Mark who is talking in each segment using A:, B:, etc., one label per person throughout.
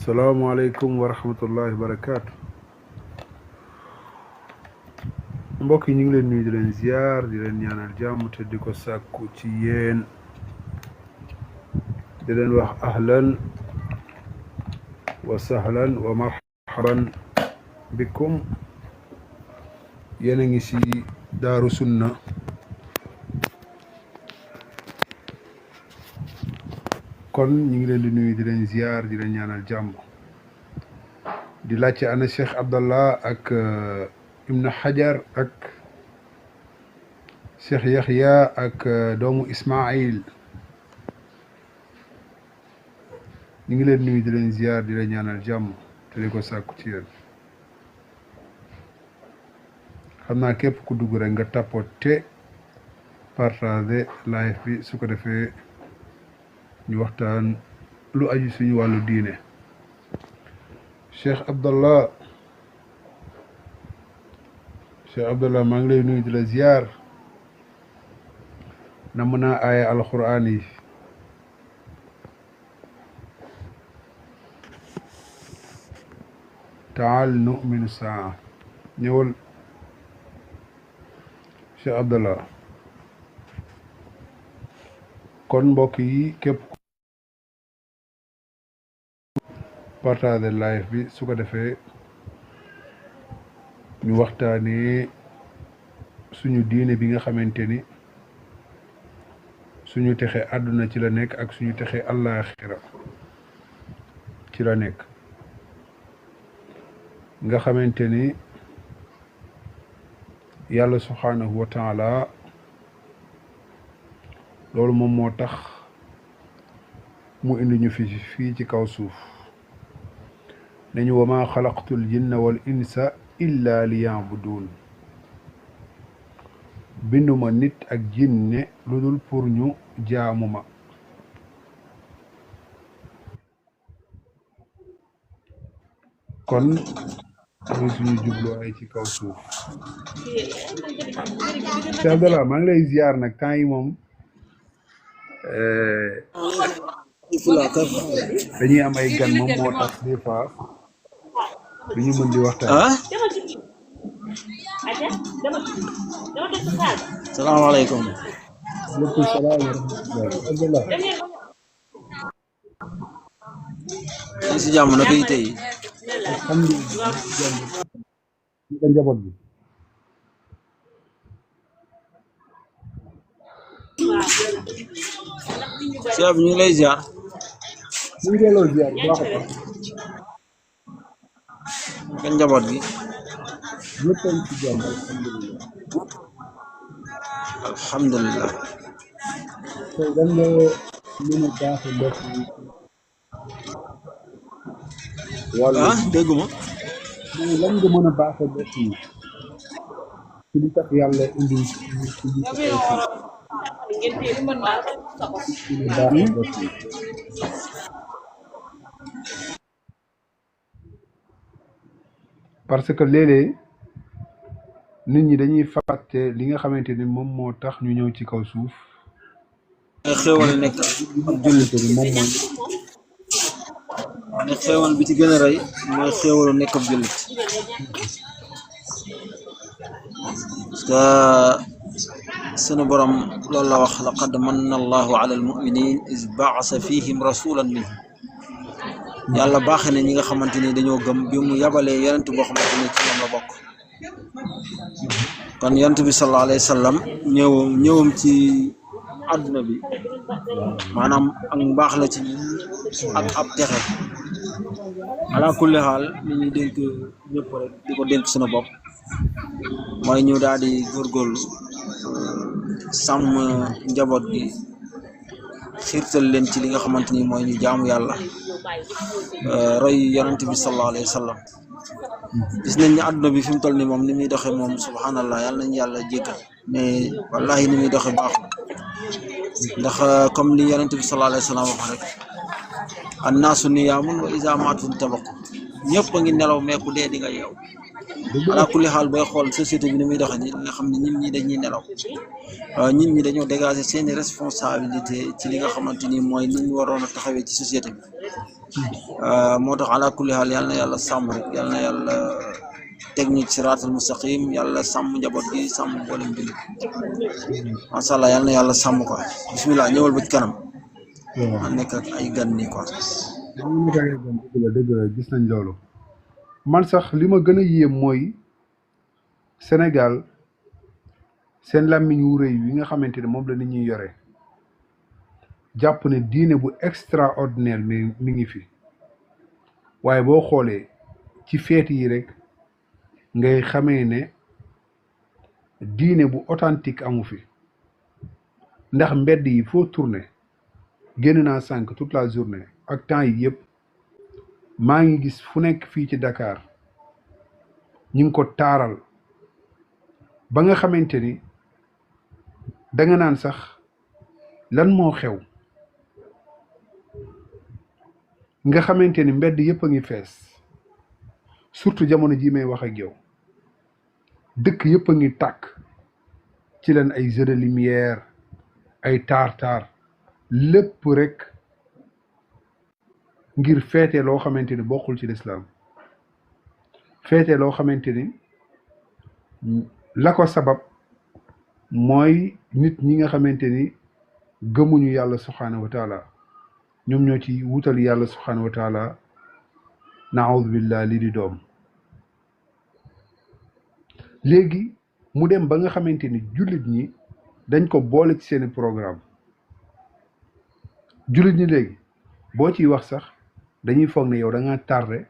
A: salaamaaleykum wa rahmatullahi wa barakaatu. mbokk yi ñu ngi leen nuyu di leen ziar di leen ñaanal jàmm te di ko sàkku ci yéen di leen wax ahlan wa sahlan wa marhaban bikum. yéen a ngi ci daaru sunna kon ñu ngi leen di nuyu di leen ziar di leen ñaanal jàmm di laajte ana Cheikh Abdallah ak Ibn Hajar ak Cheikh Yaxya ak doomu Ismail. ñu ngi leen nuyu di leen ziar di leen ñaanal jàmm te di ko sàkku ci yéen. xam naa képp ku dugg rek nga tapoter partager live bi su ko defee ñu waxtaan lu aju suñu wàllu diine. Cheikh Abdallah maa ngi lay nuyu di la ziar na mën a aaya alquran yi. taal nu'minu saa ñëwal Cheikh Abdallah. kon mbokk yi képp partage live bi su ko defee ñu waxtaanee suñu diine bi nga xamante ni suñu texe àdduna ci la nekk ak suñu texe àllaaxira ci la nekk nga xamante ni yàlla subhaanahu wa taala loolu moom moo tax mu indi ñu fii ci kaw suuf nañu wa maa xalaqtul jinna wal insa illa li yaabuduun binduma nit ak jinne lu dul pour ñu jaamu ma. kon muy suñu jubluwaay ci kaw suuf. Cheikh Abdallah maa ngi lay ziar nag temps yi moom dañuy am ay gan moom moo tax des fois du ñu mën di waxtaan.
B: salaamaaleykum.
A: waaleykum salaam wa rahmatulah. Abdallah.
B: si jàmm naka yi tey.
A: alhamdulilah. ñu njaboot bi.
B: Cheikh bi ñu ngi lay ziar.
A: ñu ngi delloo ziar bu baax a baax.
B: kan njaboot gi.
A: ñëpp a ngi ci jàmm alhamdulilah.
B: alhamdulilah.
A: tey lan nga mën a baax a mbokk yi.
B: dégguma.
A: lan nga mën a baax a mbokk yi. ci li tax yàlla indi ci li tax parce que léeg-léeg nit ñi dañuy fàtte li nga xamante ni moom moo tax ñu ñëw ci kaw suuf.
B: ay xéewal nekk ab jullit
A: bi moom mooy.
B: ne xéewal bi ci gën a rëy mooy xéewalu nekk ab jullit. parce que sunu borom loolu la wax laqad manna allahu ala almuminin is baasa fihim rasulan minhum yàlla baaxe ne ñi nga xamante ni dañoo gëm bi mu yabalee yonent boo xamante ni ci ñoom la bokk. kon yonent bi sallallahu alayhi wa sallam ñëwam ci àdduna bi maanaam ak mbaax la ci ak ab texe ala kulli xaal li ñuy dénk ñëpp rek di ko dénk sunu bopp mooy ñu daal di góorgóorlu sàmm njaboot gi xiirtal leen ci li nga xamante ni mooy ñu jaamu yàlla roy yonent bi sallallahu alayhi wa sallam. gis nañ ne àdduna bi fi mu toll ni moom ni muy doxee moom subhanallah yàlla nañu yàlla jéggal mais wallahi ni muy doxee baaxul ndax comme li yonent bi sallallahu alayhi wa sallam wax rek annaasu niyaamun wa iza maatu tabaqu ñëpp a ngi nelaw mais ku dee di nga yeew ala kulli xaal booy xool société bi ni muy doxee nii nga xam ne nit ñi dañuy nelaw nit ñi dañoo dégager seeni responsabilité ci li nga xamante ni mooy ni ñu waroon a taxawee ci société bi moo tax ala kulli xaal yal na yàlla sàmm rek yal na yàlla teg ñu ci siraatal mustaqim yàlla sàmm njaboot gi sàmm mboolem bi macha allah yal na yàlla sàmm ko bismillah ñëwal ba ci kanam ma nekk ak ay gan nii quoi.
A: dëgg la gis nañ loolu man sax li ma gën a yéem mooy Sénégal seen làmmiñ wu rëy yi nga xamante ne moom la nit ñuy yore jàpp ne diine bu extraordinaire mi ngi fi waaye boo xoolee ci feet yi rek ngay xamee ne diine bu authentique amu fi ndax mbedd yi foo tourné génn naa sànq toute la journée ak temps yi yëpp maa ngi gis fu nekk fii ci Dakar ñu ngi ko taaral ba nga xamante ni danga naan sax lan moo xew nga xamante ni mbedd yëpp a ngi fees surtout jamono jii may wax ak yow dëkk yëpp a ngi tàkk ci leen ay jeux de lumière ay taar-taar lépp rek ngir feete loo xamante ni bokkul ci lislaam feete loo xamante ni la ko sabab mooy nit ñi nga xamante ni gëmuñu yàlla subhaanahu wa taala ñoom ñoo ci wutal yàlla subhaanahu wa taala naawudu billah li di doom léegi mu dem ba nga xamante ni jullit ñi dañ ko boole ci seeni programme jullit ñi léegi boo ciy wax sax dañuy foog ne yow da ngaa tardé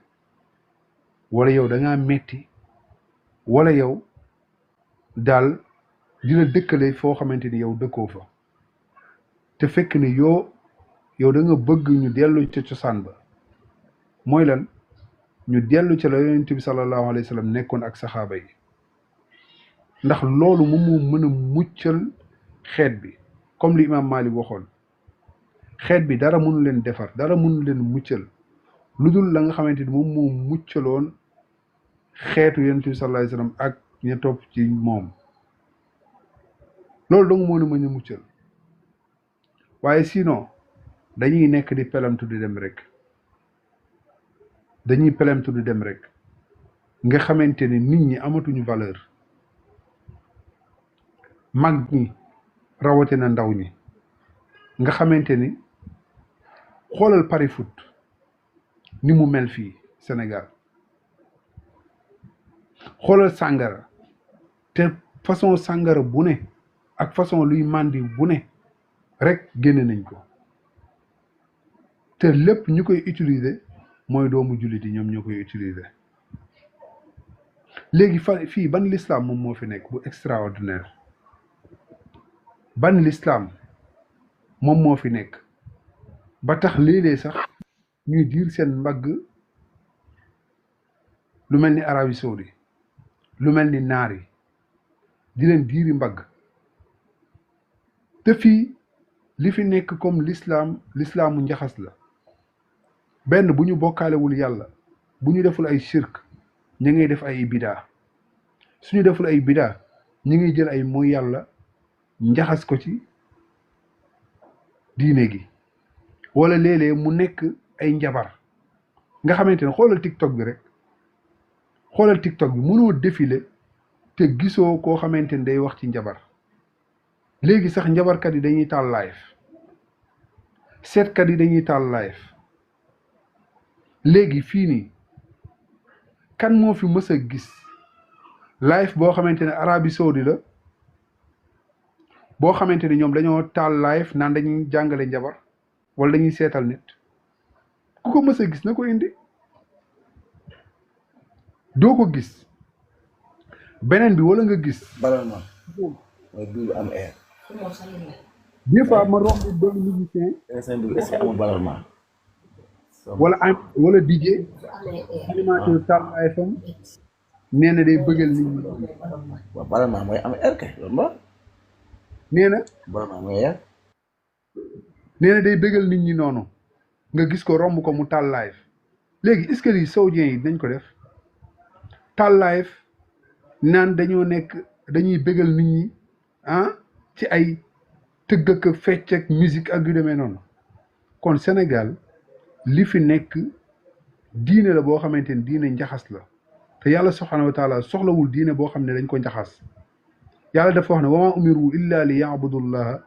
A: wala yow da ngaa metti wala yow daal dina dëkkale foo xamante ni yow dëkkoo fa te fekk ne yow da nga bëgg ñu dellu ca cosaan ba mooy lan ñu dellu ca la yonent bi sallallahu alayhi wa sallam nekkoon ak saxaaba yi ndax loolu moom moo mën a muccal xeet bi comme li imaam Malik waxoon xeet bi dara mënu leen defar dara mënu leen muccal lu dul la nga xamante ni moom moo muccaloon xeetu yonent bi sallallahu alayhi wa sallam ak ña topp ci moom loolu dong moo mën a muccal waaye sinon dañuy nekk di pelamtu di dem rek dañuy pelamtu di dem rek nga xamante ni nit ñi amatuñu valeur mag ñi rawatina ndaw ñi nga xamante ni xoolal pari foot ni mu mel fii Sénégal xoolal sàngara te façon sàngara bu ne ak façon luy màndi bu ne rek génne nañ ko te lépp ñu koy utiliser mooy doomu jullit yi ñoom ñoo koy utiliser léegi fii ban l'islam moom moo fi nekk bu extraordinaire ban l'islam moom moo fi nekk ba tax léeg-léeg sax ñuy diir seen mbagg lu mel ni Arabie Saoudi lu mel ni naar yi di leen diiri mbagg te fii li fi nekk comme l'islaamu njaxas la benn bu ñu bokkaalewul yàlla bu ñu deful ay shirk ñu ngay def ay bidaa suñu deful ay bidaa ñu ngi jël ay mooy yàlla njaxas ko ci diine gi wala léeg-léeg mu nekk ay njabar nga xamante ne xoolal TikTok bi rek xoolal TikTok bi mënoo défilé te gisoo koo xamante ne day wax ci njabar léegi sax njabarkat yi dañuy taal live seetkat yi dañuy taal live léegi fii nii kan moo fi mës a gis live boo xamante ne Arabie Saoudi la boo xamante ne ñoom dañoo taal live naan dañuy jàngale njabar wala dañuy seetal nit ku ko mës a gis na ko indi doo ko gis beneen bi wala nga gis.
C: ballonnement mooy bii bu am air.
A: des fois ma romb benn musicien.
C: est-ce que amul ballonnement.
A: wala DJ animateur taal FM nee na day bëggal nit ñi.
C: waaw ballonnement mooy am air kay loolu ba.
A: nee na.
C: ballonnement mooy air.
A: nee na day bëggal nit ñi noonu nga gis ko romb ko mu taal live léegi est-ce que lii saoudien yi dañ ko def taal live naan dañuy bégal nit ñi ci ay tëgg ak fecc ak musique ak yu demee noonu kon Sénégal li fi nekk diine la boo xamante ni diine njaxas la te yàlla subhaanahu wa taala soxlawul diine boo xam ne dañ ko njaxas yàlla dafa wax ne wa maa umiru illa li yaabudullaha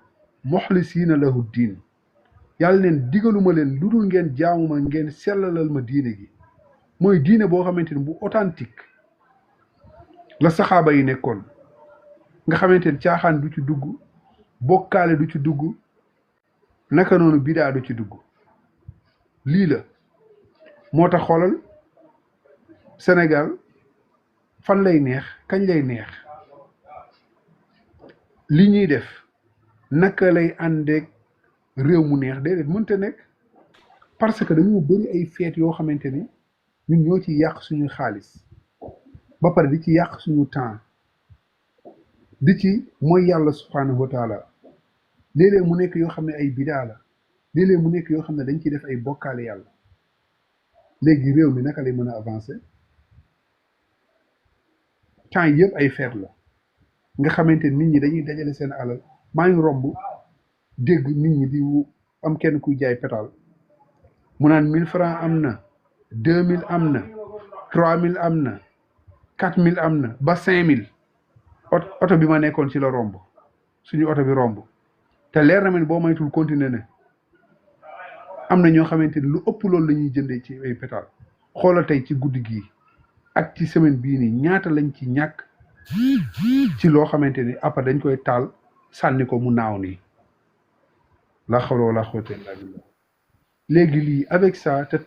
A: muxlisiina lahu diin yàlla leen digaluma leen lu dul ngeen jaamuma ngeen sellalal ma diine gi mooy diine boo xamante ni bu authentique la saxaaba yi nekkoon nga xamante ni caaxaan du ci dugg bokkaale du ci dugg naka noonu bidaa du ci dugg lii la moo tax xoolal Sénégal fan lay neex kañ lay neex li ñuy def naka lay àndeek réew mu neex déedéet mënta nekk parce que dañoo bëri ay feet yoo xamante ni ñun ñoo ci yàq suñu xaalis ba pare di ci yàq suñu temps di ci mooy yàlla subhaanahu wa taala léeg-léeg mu nekk yoo xam ne ay bidaa la léeg-léeg mu nekk yoo xam ne dañ ciy def ay bokkaale yàlla léegi réew mi naka lay mën a avancer temps yëpp ay feet la nga xamante nit ñi dañuy dajale seen alal maa ngi romb dégg nit ñi di am kenn kuy jaay pétrole mu naan 1000 francs am na 2000 am na 3000 am na 4000 am na ba 5000 oto bi ma nekkoon ci la romb suñu oto bi romb te leer na ma ni boo maytul continuer ne am na ñoo xamante ni lu ëpp loolu la ñuy jëndee ci ay pétrole xoolal tey ci guddi gii ak ci semaine bii nii ñaata lañ ci ñàkk ci loo xamante ni après dañ koy taal sànni ko mu naaw nii la xawla wala quwwata illa billah léegi lii avec ça te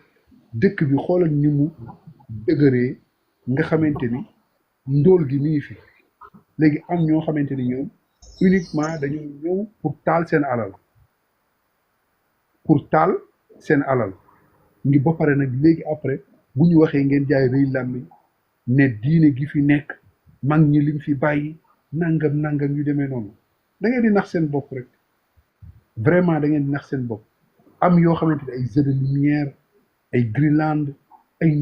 A: dëkk bi xoolal ni mu dëgëree nga xamante ni ndóol gi mi ngi fi léegi am ñoo xamante ni ñoom uniquement dañoo ñëw pour taal seen alal ngi ba pare nag léegi après bu ñu waxee ngeen jaay rëy làmmiñ ne diine gi fi nekk mag ñi liñ fi bàyyi nangam yu demee noonu da ngeen di nax seen bopp rek vraiment da ngeen di nax seen bopp am yoo xamante ni ay jeux de lumière ay Greenland ay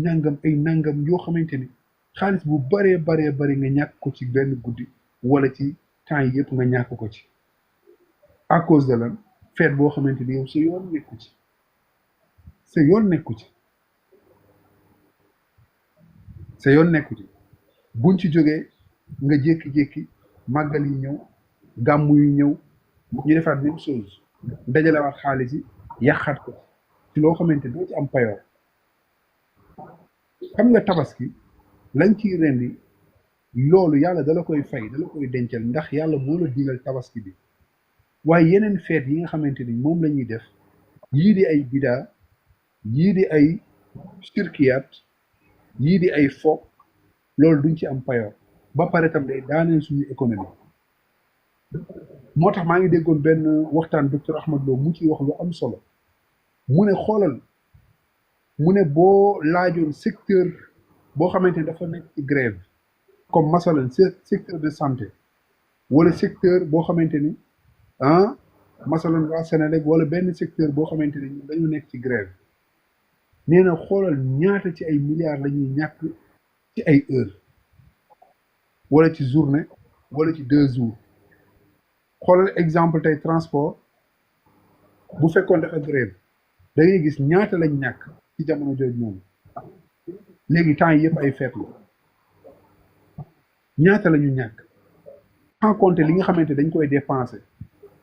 A: nangam yoo xamante ni xaalis bu baree nga ñàkk ko ci benn guddi wala ci temps yi yëpp nga ñàkk ko ci à cause de lan feet boo xamante ni yow sa yoon nekku ci buñ ci jógee nga jékki-jékki màggal yi ñëw gàmmu yi ñëw ñu defaat même chose dajalewaat xaalis yi yàqaat ko ci loo xamante doo ci am payoor xam nga tabaski lañ ciy rendi loolu yàlla dala koy fay dala koy dencal ndax yàlla moo la digal tabaski bi waaye yeneen feet yi nga xamante ni moom la ñuy def yii di ay bidaa yii di ay shirkiyaat yii di ay foog loolu duñ ci am payoor ba pare tam day daaneel suñu économie moo tax maa ngi déggoon benn waxtaan docteur Ahmad Lo mu ciy wax lu am solo mu ne xoolal mu ne boo laajoon secteur boo xamante ni dafa nekk ci grève comme masalan secteur de santé wala secteur boo xamante ni masalan waa Sénélec wala benn secteur boo xamante ni dañu nekk ci grève nee na xoolal ñaata ci ay milliards la ñuy ñàkk ci ay heure wala ci journée wala ci 2 jours xoolal exemple tey transport bu fekkoon dafa grève da ngay gis ñaata lañ ñàkk ci jamono jooju noonu léegi temps yi yëpp ay feet la ñaata la ñu ñàkk sans compter li nga xamante dañ koy dépenser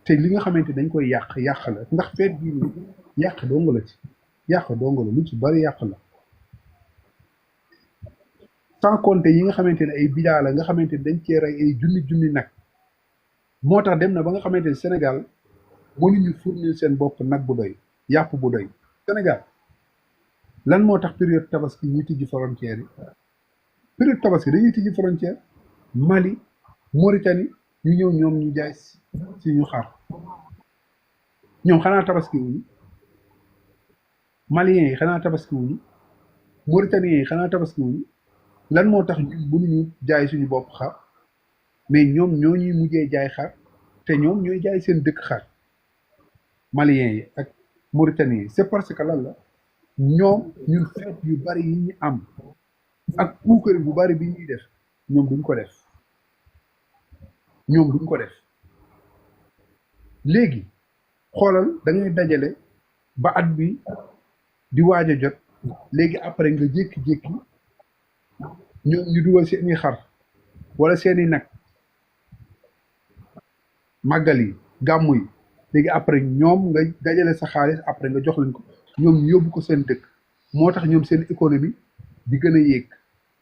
A: te li nga xamante dañ koy yàq la ndax feet bii nii yàq dong la lu ci bari yàq la sans compter yi nga xamante ne ay bidaa la nga xamante ne dañ cee rey ay junni nag moo tax dem na ba nga xamante ne Sénégal mënuñu fournir seen bopp nag bu doy yàpp bu doy Sénégal lan moo tax période tabaski ñuy tijji frontière yi période tabaski dañuy tijji frontière Mali Mauritanie ñu ñëw ñoom ñu jaay si ñu xar ñoom xanaa tabaski wuñu Maliens yi xanaa tabaski wuñu Mauritaniens yi xanaa tabaski wuñu lan moo tax ñun mënuñu jaay suñu bopp xar mais ñoom ñoo ñuy mujjee jaay xar te ñoom ñooy jaay seen dëkk xar Maliens yi ak Mauritaniens yi c'est parce que lan la ñoom ñun feet yu bari yi ñu am ak puukari bu bari bi ñuy def ñoom duñ ko def ñoom duñ ko def léegi xoolal da ngay dajale ba at bi di waaj a jot léegi après nga jékki-jékki ñoom ñu dugal seeni xar wala seeni nag màggal yi gàmmu yi léegi après ñoom nga dajale sa xaalis après nga jox leen ko ñoom ñu yóbbu ko seen dëkk moo tax ñoom seen économie di gën a yéeg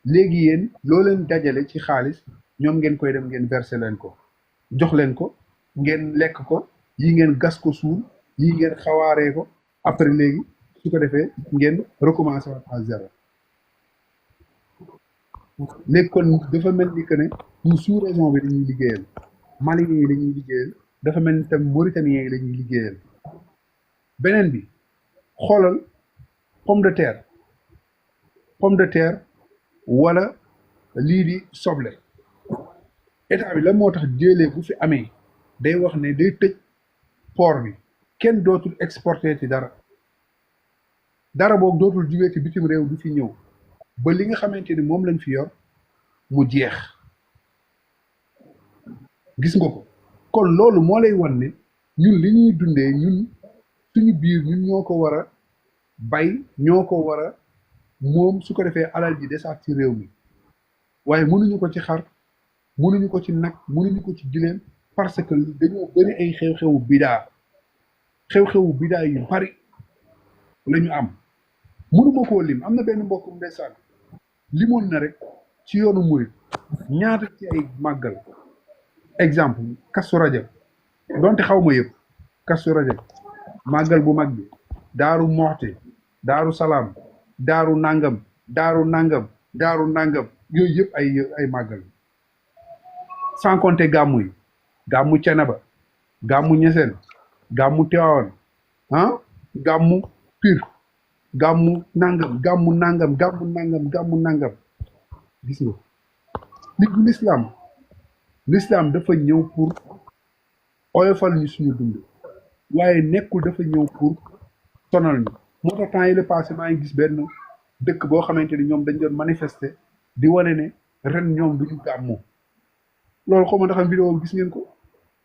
A: léegi yéen loo leen dajale ci xaalis ñoom ngeen koy dem ngeen verser leen ko jox leen ko ngeen lekk ko yi ngeen gas ko suul yi ngeen xawaaree ko après léegi su ko defee ngeen recommencer waat à zéro léegi kon dafa mel ni que ne ñu sous région bi dañuy liggéeyal Maliens yi dañuy liggéeyal dafa mel ni tam Mauritaniens yi dañuy liggéeyal beneen bi xoolal pomme de terre wala lii di soble état bi la moo tax jëlee bu fi amee day wax ne day tëj port bi kenn dootul exporter ci dara boog dootul jugee ci bitim réew du fi ñëw ba li nga xamante ni moom lañ fi yor mu jeex gis nga ko kon loolu moo lay wan ne ñun li ñuy dundee ñun suñu biir ñun ñoo ko war a bay ñoo ko war a moom su ko defee alal ji desaat ci réew mi waaye mënuñu ko ci xar mënuñu ko ci nag mënuñu ko ci gileem parce que dañoo bëri ay xew-xewu bidaa yu bari la ñu am mënuma koo lim am na benn mbokkum ndeysaan limoon na rek ci yoonu murit ñaata ci ay màggal exemple Kazu Rajab donte xaw ma yëpp Kazu Rajab màggal bu mag bi daaru moxte daaru salaam daaru nangam yooyu yëpp ay màggal sans compter gàmmu yi gàmmu Cenaba gàmmu Ñeseen gàmmu Tiwaawan gàmmu Pir gàmmu nangam gis nga nit bu l'islam dafa ñëw pour oyofal ñu suñu dund waaye nekkul dafa ñëw pour sonal ñu moo tax temps yi le passé maa ngi gis benn dëkk boo xamante ni ñoom dañ doon manifester di wane ne ren ñoom duñu gàmmu loolu xaw ma ndax vidéo gis ngeen ko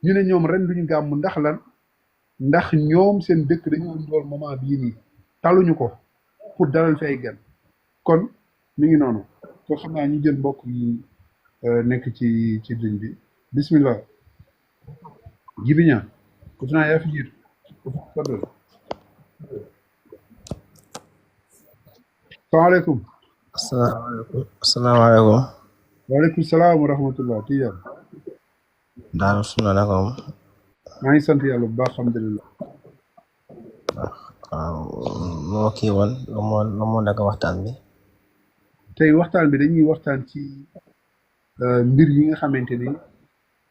A: ñu ne ñoom ren duñu gàmmu ndax lan ndax ñoom seen dëkk dañoo ndool moment bii nii taluñu ko pour dalal fi ay gan kon mi ngi noonu ko xam naa ñu jël mbokk yi nekk ci ligne bi bismillah jibiña ko naa yaa fi jiitu salaamaaleykum
D: asalaamaaleykum
A: waaleykum salaam wa rahmatullah Tijaan
D: Daaru Sunna naka moom
A: maa ngi sant yàlla bu baax alhamdulilah
D: waaw moo kii woon la moo nekk waxtaan bi
A: tey waxtaan bi dañuy waxtaan ci mbir yi nga xamante ni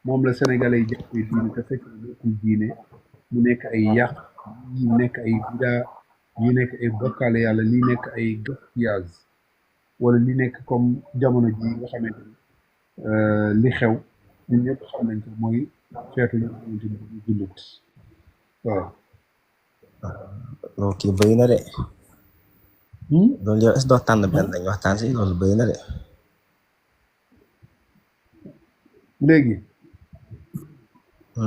A: moom la sénégalais yi jàppee diine te fekk na nekkul diine mu nekk ay yàq yi nekk ay bidaa yi nekk ay bokkaale yàlla li nekk ay gaspillage wala li nekk comme jamono ji nga xamante ni li xew ñun ñëpp xam nañ ko mooy feetu yi nga xamante ni ñu jullit waaw
D: loolu kii bëri na de loolu yow est-ce que doo tànn benn dañ waxtaan si loolu bëri na de
A: léegi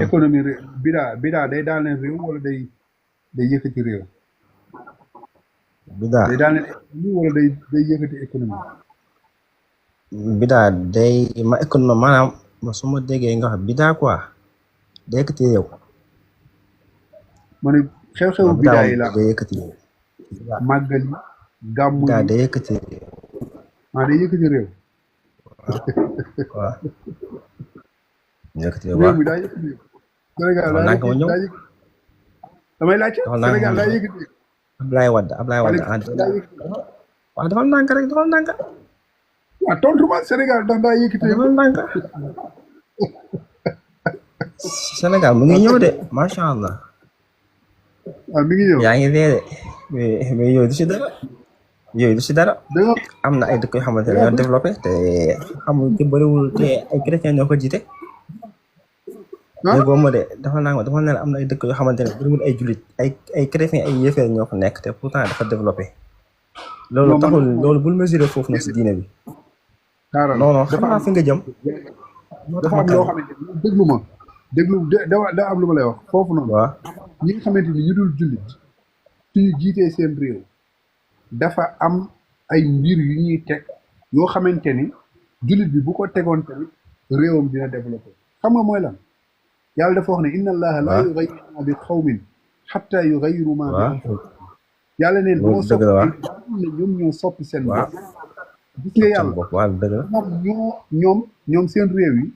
A: économie réew bidaa day daaneel réew wala day yëkkati réew
D: bidaa
A: day daaneel économie wala day yëkkati économie
D: bidaa day ma économie maanaam su ma déggee nga wax bidaa quoi day yëkkati réew
A: ma ne xew-xewu bidaa yi la
D: day yëkkati réew
A: màggal yi gàmmu
D: bidaa
A: yi
D: day yëkkati réew
A: day yëkkati réew
D: waaw yëkkati réew
A: réew mi daa yëkkati réew Sénégal daa yëkkati damay laajte Sénégal daa yëkkati réew
D: Ablaye Wade waaw dafa ndànk rek dafa ndànk
A: waaw tontu ma Sénégal ndax daa yëkkati réew
D: dafa ndànk Sénégal mu ngi ñëw de macha allah
A: mi ngi ñëw
D: yaa ngi dee de mais yooyu du si dara yooyu du si dara am na ay dëkk yoo xamante ne ñoo développé te xamul te bëriwul te ay chrétien ñoo ko jiite déggoo ma de dafa naa dafa ne am na ay dëkk yoo xamante ne bëriwul ay jullit ay chrétien ay yéefeer ñoo ko nekk te pourtant dafa développé loolu
A: non
D: taxul
A: man
D: loolu bul mesurer foofu nag si diine bi
A: xaaral
D: non non xam
A: dafa
D: naa
A: am
D: fi nga jëm moo tax
A: dafa
D: ma
A: am
D: kal
A: loo xamante ni déglu ma déglu da am lu ma lay wax foofu noonu
D: waaw
A: ñi nga xamante ni ñu dul jullit suñu jiitee seen réew dafa am ay mbir yu ñuy teg yoo xamante ni jullit bi bu ko tegoon tamit réewam dina développé xam nga mooy lan yàlla dafa wax ne inna allaha la
D: waaw
A: yughayyiru ma bi qawmin hatta yughayyiru ma bi
D: waaw
A: anfusihim yàlla neen
D: loolu
A: moo
D: dëgg
A: soppi
D: la waaw
A: ne ñoom ñoo soppi seen
D: waaw
A: bopp gis nga
D: seen
A: yàlla
D: bopp waaw dëgg la
A: ñoom seen réew yi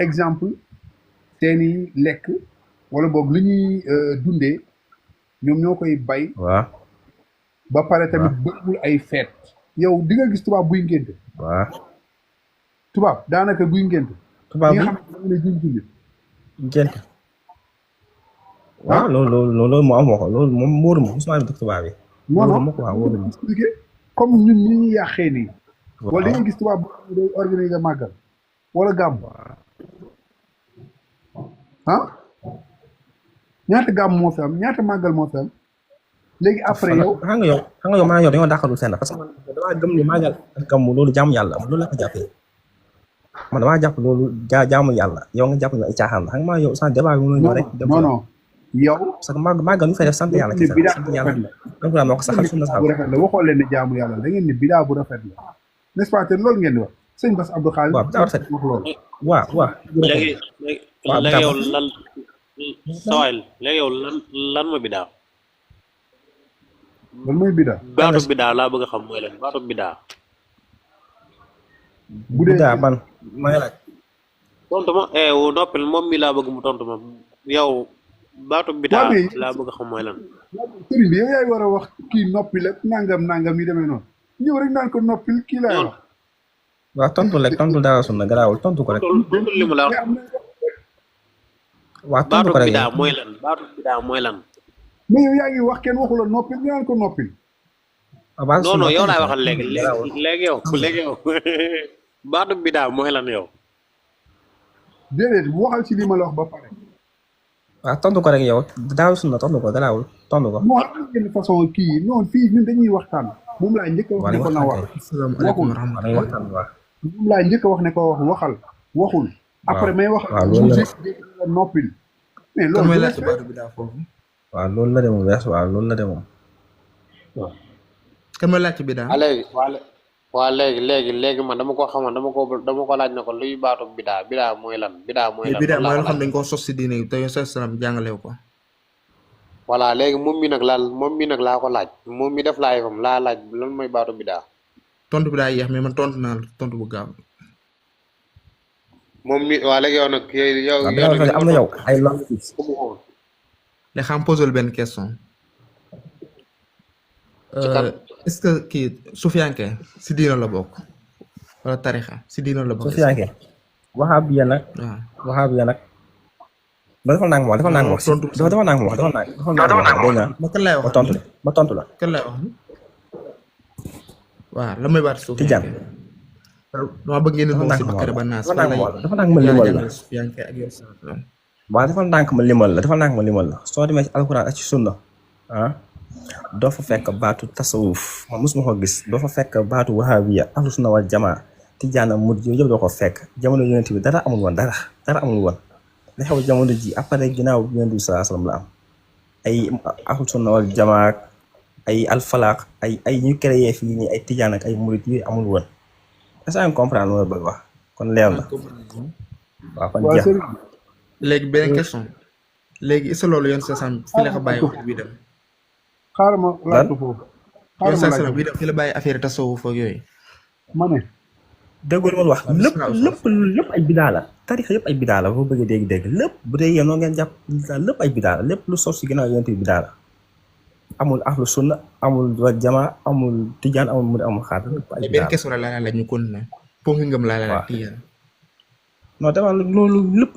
A: exemple seeni lekk wala boog li ñuy dundee ñoom ñoo koy bay
D: waaw
A: ba pare tamit
D: waaw
A: bëriwul ay feet yow di nga gis tubaab buy ngénte
D: waaw
A: tubaab daanaka buy ngénte ñi
D: tubaab
A: nga
D: bi
A: xam ne dañu ne juñ jullit
D: gént waaw
A: ah
D: loolu moo am ko loolu moom wóoruma mosuma def tubaab yi
A: non
D: wóoruma
A: non
D: ko waaw wóoruma
A: expliqué comme ñun ñi ñu yàqee nii wala di
D: waaw
A: nga gis tubaab bu xam ne day organiser màggal wala gàmm
D: waaw
A: ah ñaata gàmm moo fi am ñaata màggal moo fi am léegi après yow
D: xam nga yow maa yow dañoo dàqalul fenn parce que man damaa gëm ni màggal ak gàmmu loolu jaamu yàlla loolu la ko jàppee man damaa jàpp loolu jaamu yàlla yow nga jàpp ne ay caaxaan la xam nga maa yow sans débat bi mënoo ñëw
A: non
D: rek dem
A: non
D: fa
A: non yow
D: parce que màggal ñu fay def sant
A: da
D: yàlla
A: ngeen
D: kese
A: ni
D: la
A: bidaa
D: sant
A: bu
D: yàlla
A: rafet la
D: alxuraan moo ko saxal sunna
A: bidaa bu rafet la waxoo leen ne jaamu yàlla da ngeen ni bidaa bu rafet la n'est-ce pas te loolu ngeen di wax sëñ Bass Abdou Khadre
D: waaw bidaa rafet
A: wax loolu
D: waaw
E: léegi
D: waaw
E: léegi
D: bidaa
E: yow lan sawayl léegi yow lan ma bidaa
A: lan mooy bidaa
E: baatu bidaa laa bëgg a xam mooy lan baatu bidaa
A: bu dee
D: bidaa ban may laaj
E: tontu ma noppil moom mi laa bëgg mu tontu ma yow baatu bidaa
A: waa mais
E: laa bëgg a xam mooy lan
A: sëriñ bi yow yaay war a wax kii noppil ak nangam yi demee noonu ñëw rek naan ko noppil kii laay wax
D: waaw tontu rek tontu dara sunna garaawul tontu ko rek
E: tontu li mu la wax
A: mais am na
D: waaw tontu
E: baatu
D: ko rek
E: bidaa mooy lan baatu bidaa mooy lan
A: mais yow yaa ngi wax kenn waxu la noppil ñu naan ko noppil
D: waaw baatu
E: non
D: sunna
E: non yow laay
D: tontu ko
E: waxal léegi
D: garaawul
E: léegi yow baatu bidaa mooy lan yow
A: déedéet waxal ci li ma la wax ba pare
D: waaw tontu ko rek yow daaw sunna tontu ko garaawul tontu ko
A: moo am ngeen façon kii yi non fii ñun dañuy waxtaan moom laa njëkk a wax ne ko na wax
C: asalaamaaleykum wa
D: dañuy
C: rahmatulah.
D: waxtaan waaw
A: moom laa njëkk a wax ne ko wax waxal waxul après may wax
D: waaw loolu la
A: la noppil mais
C: kan
A: loolu
C: may
A: du
C: laajte
A: respect.
C: baatu bidaa foofu.
D: waaw loolu la demoon wees waaw loolu la demoon
C: kan may laajte bidaa.
E: waa léegi man dama ko xamoon dama ko laaj na ko luy baatu bidaa mooy lan bidaa mooy lan
C: bidaa mooy loo
E: loolu laa ko
C: xam
E: laaj.
C: dañ koo sos si diine yi te yow sa salaam jàngalew ko.
E: voilà léegi moom mi nag laa ko laaj moom mi def laay fam laa laaj lan mooy baatu bidaa
C: tontu bi daa yéex mais man tontu naa la tontu bu gaaw.
E: moom mi waa léegi yow nag yow
D: waaw bi nga am na yow ay lan
C: léegi xam posé benn question.
E: ci kan
C: est-ce que kii sufiyanke si diina la bokk wala tarixa si diina la bokk.
D: Sufiyanke Wahabiya nag
C: waaw.
D: Wahabiya nag dafa nang moom dafa nang moom
C: tontu
D: dafa nang moom dafa nang moom dégg nga
C: ma kan lay wax
D: ma tontu la
C: kan lay wax waaw la may baat
D: Tijaan
C: sufiyanke. dama bëgg ngeen di
D: dafa
C: dugg
D: nang
C: si
D: moom
C: Bakara ba naas.
D: dafa nang moom dafa nang ma limal la
C: sufiyanke ak yow salaam.
D: waaw dafa nang ma limal la dafa nang ma limal la soo demee ci alquran ak ci sunna ah doo fa fekk baatu tasawuf man mosuma ko gis doo fa fekk baatu wahabiya ahlu sunna wal jamaa tijaan ak murid yooyu yëpp doo ko fekk jamono yonent bi dara amul woon dara amul woon li xew jamono ji après ginnaaw yonent bi sallallahu alayhi wasallam la am ay ahlu sunna wal jamaa ay alfalaq ay ñu créé fii nii ay tijaan ak ay murid yooyu amul woon est-ce que comprendre lu ma bëgg wax kon leer na waaw kon
A: waa
D: jeex
A: sëriñ
C: léegi beneen question léegi est-ce que loolu yoon sa sam fi la ko bàyyi wax bi dem.
A: xaaral ma laajtu foofu
C: yoon
A: xaaral
C: sa
A: ma
C: sam
A: laajtu
C: bi dem fi la bàyyi affaire tasawuf ak yooyu.
A: ma ne
D: déggoo li ma la wax lépp ay bidaa la tarix yëpp ay bidaa la boo bëggee dégg lépp bu dee yéen noo ngeen jàpp lépp ay bidaa la lépp lu sos si ginnaaw yonent bi bidaa la amul ahlu sunna amul wal jamaa amul tijaan amul murid amul xaar lépp ay
C: benn
D: bidaa la
C: question la laa laaj ñu continuer pour nga ngëm laa la laaj tijaan.
D: non dama loolu lépp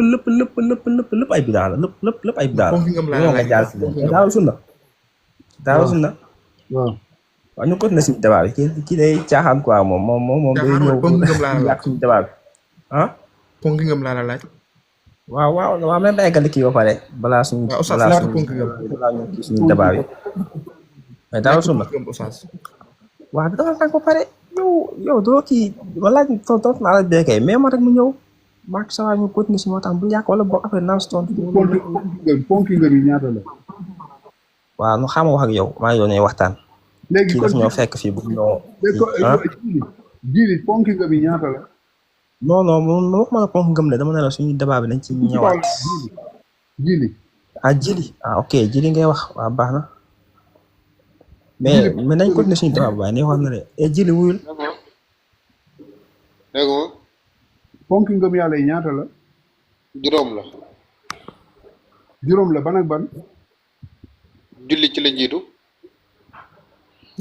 D: ay bidaa la lépp ay bidaa la
C: Ponk ngëm laa
D: loolu nga
C: laaj.
D: jaar si daalu sunna
A: waaw
D: waaw ñu continuer si débat bi kii day caaxaan quoi moom day
C: Caaxaan,
D: ñëw
C: ponk ngëm laa la laaj.
D: yàq suñu débat bi ah
C: pour nga ngëm laa la laaj.
D: waaw même eggali kii ba pare balaa suñu
C: waaw Oustaz
D: balaa
C: laata
D: suñu
C: ponk ngëm.
D: balaa ñu kii suñu débat bi mais daalu sunna
C: ngëm Oustaz.
D: waaw dafa tànk ba pare yow doo kii ma laaj tontu naa la beekee mais ma rek mu ñëw maak sa waay ñu continuer si moo tax bu yàq wala boog après naa si tontu.
A: ponki ngëm yi ñaata la.
D: waaw nu xam wax ak yow maa ngi doon waxtaan.
A: léegi
D: kii
A: kon
D: daf ñoo fekk fii bu ñoo ah
A: jili ponki ngëm yi ñaata la.
D: non non man waxuma la ponk ngëm de dama ne la suñu débat bi dañ ci ñëwaat.
A: jili
D: ah jili ah ok jili ngay wax waaw baax na mais nañ continuer suñu débat bi waaye ne wax na de jili wuyul.
E: dégg nga
A: ponki ngëm yàlla yi ñaata la.
E: juróom la.
A: juróom la ban ak ban.
E: julli ci la jiitu.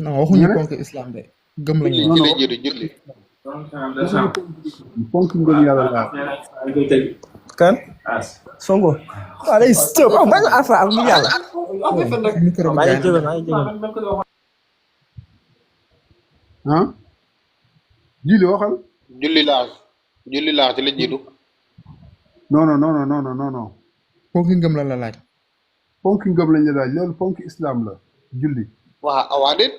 C: non waxuñu ponk islam de gëm lañu
E: julli ci la jiitu julli.
A: ponki ngëm yàlla laa.
D: kan Sonko waaw day sëb bañ a alpha ak mu yàlla
C: micro bi
D: maa ngi
C: gaay
D: jégal maa ngi jégal
A: ah jili waxal.
E: julli laa ci la jiitu.
A: non non non non non non non
C: ponk ngëm la la laaj.
A: ponki ngëm lañ la laaj loolu ponki islam la julli.
E: waa déet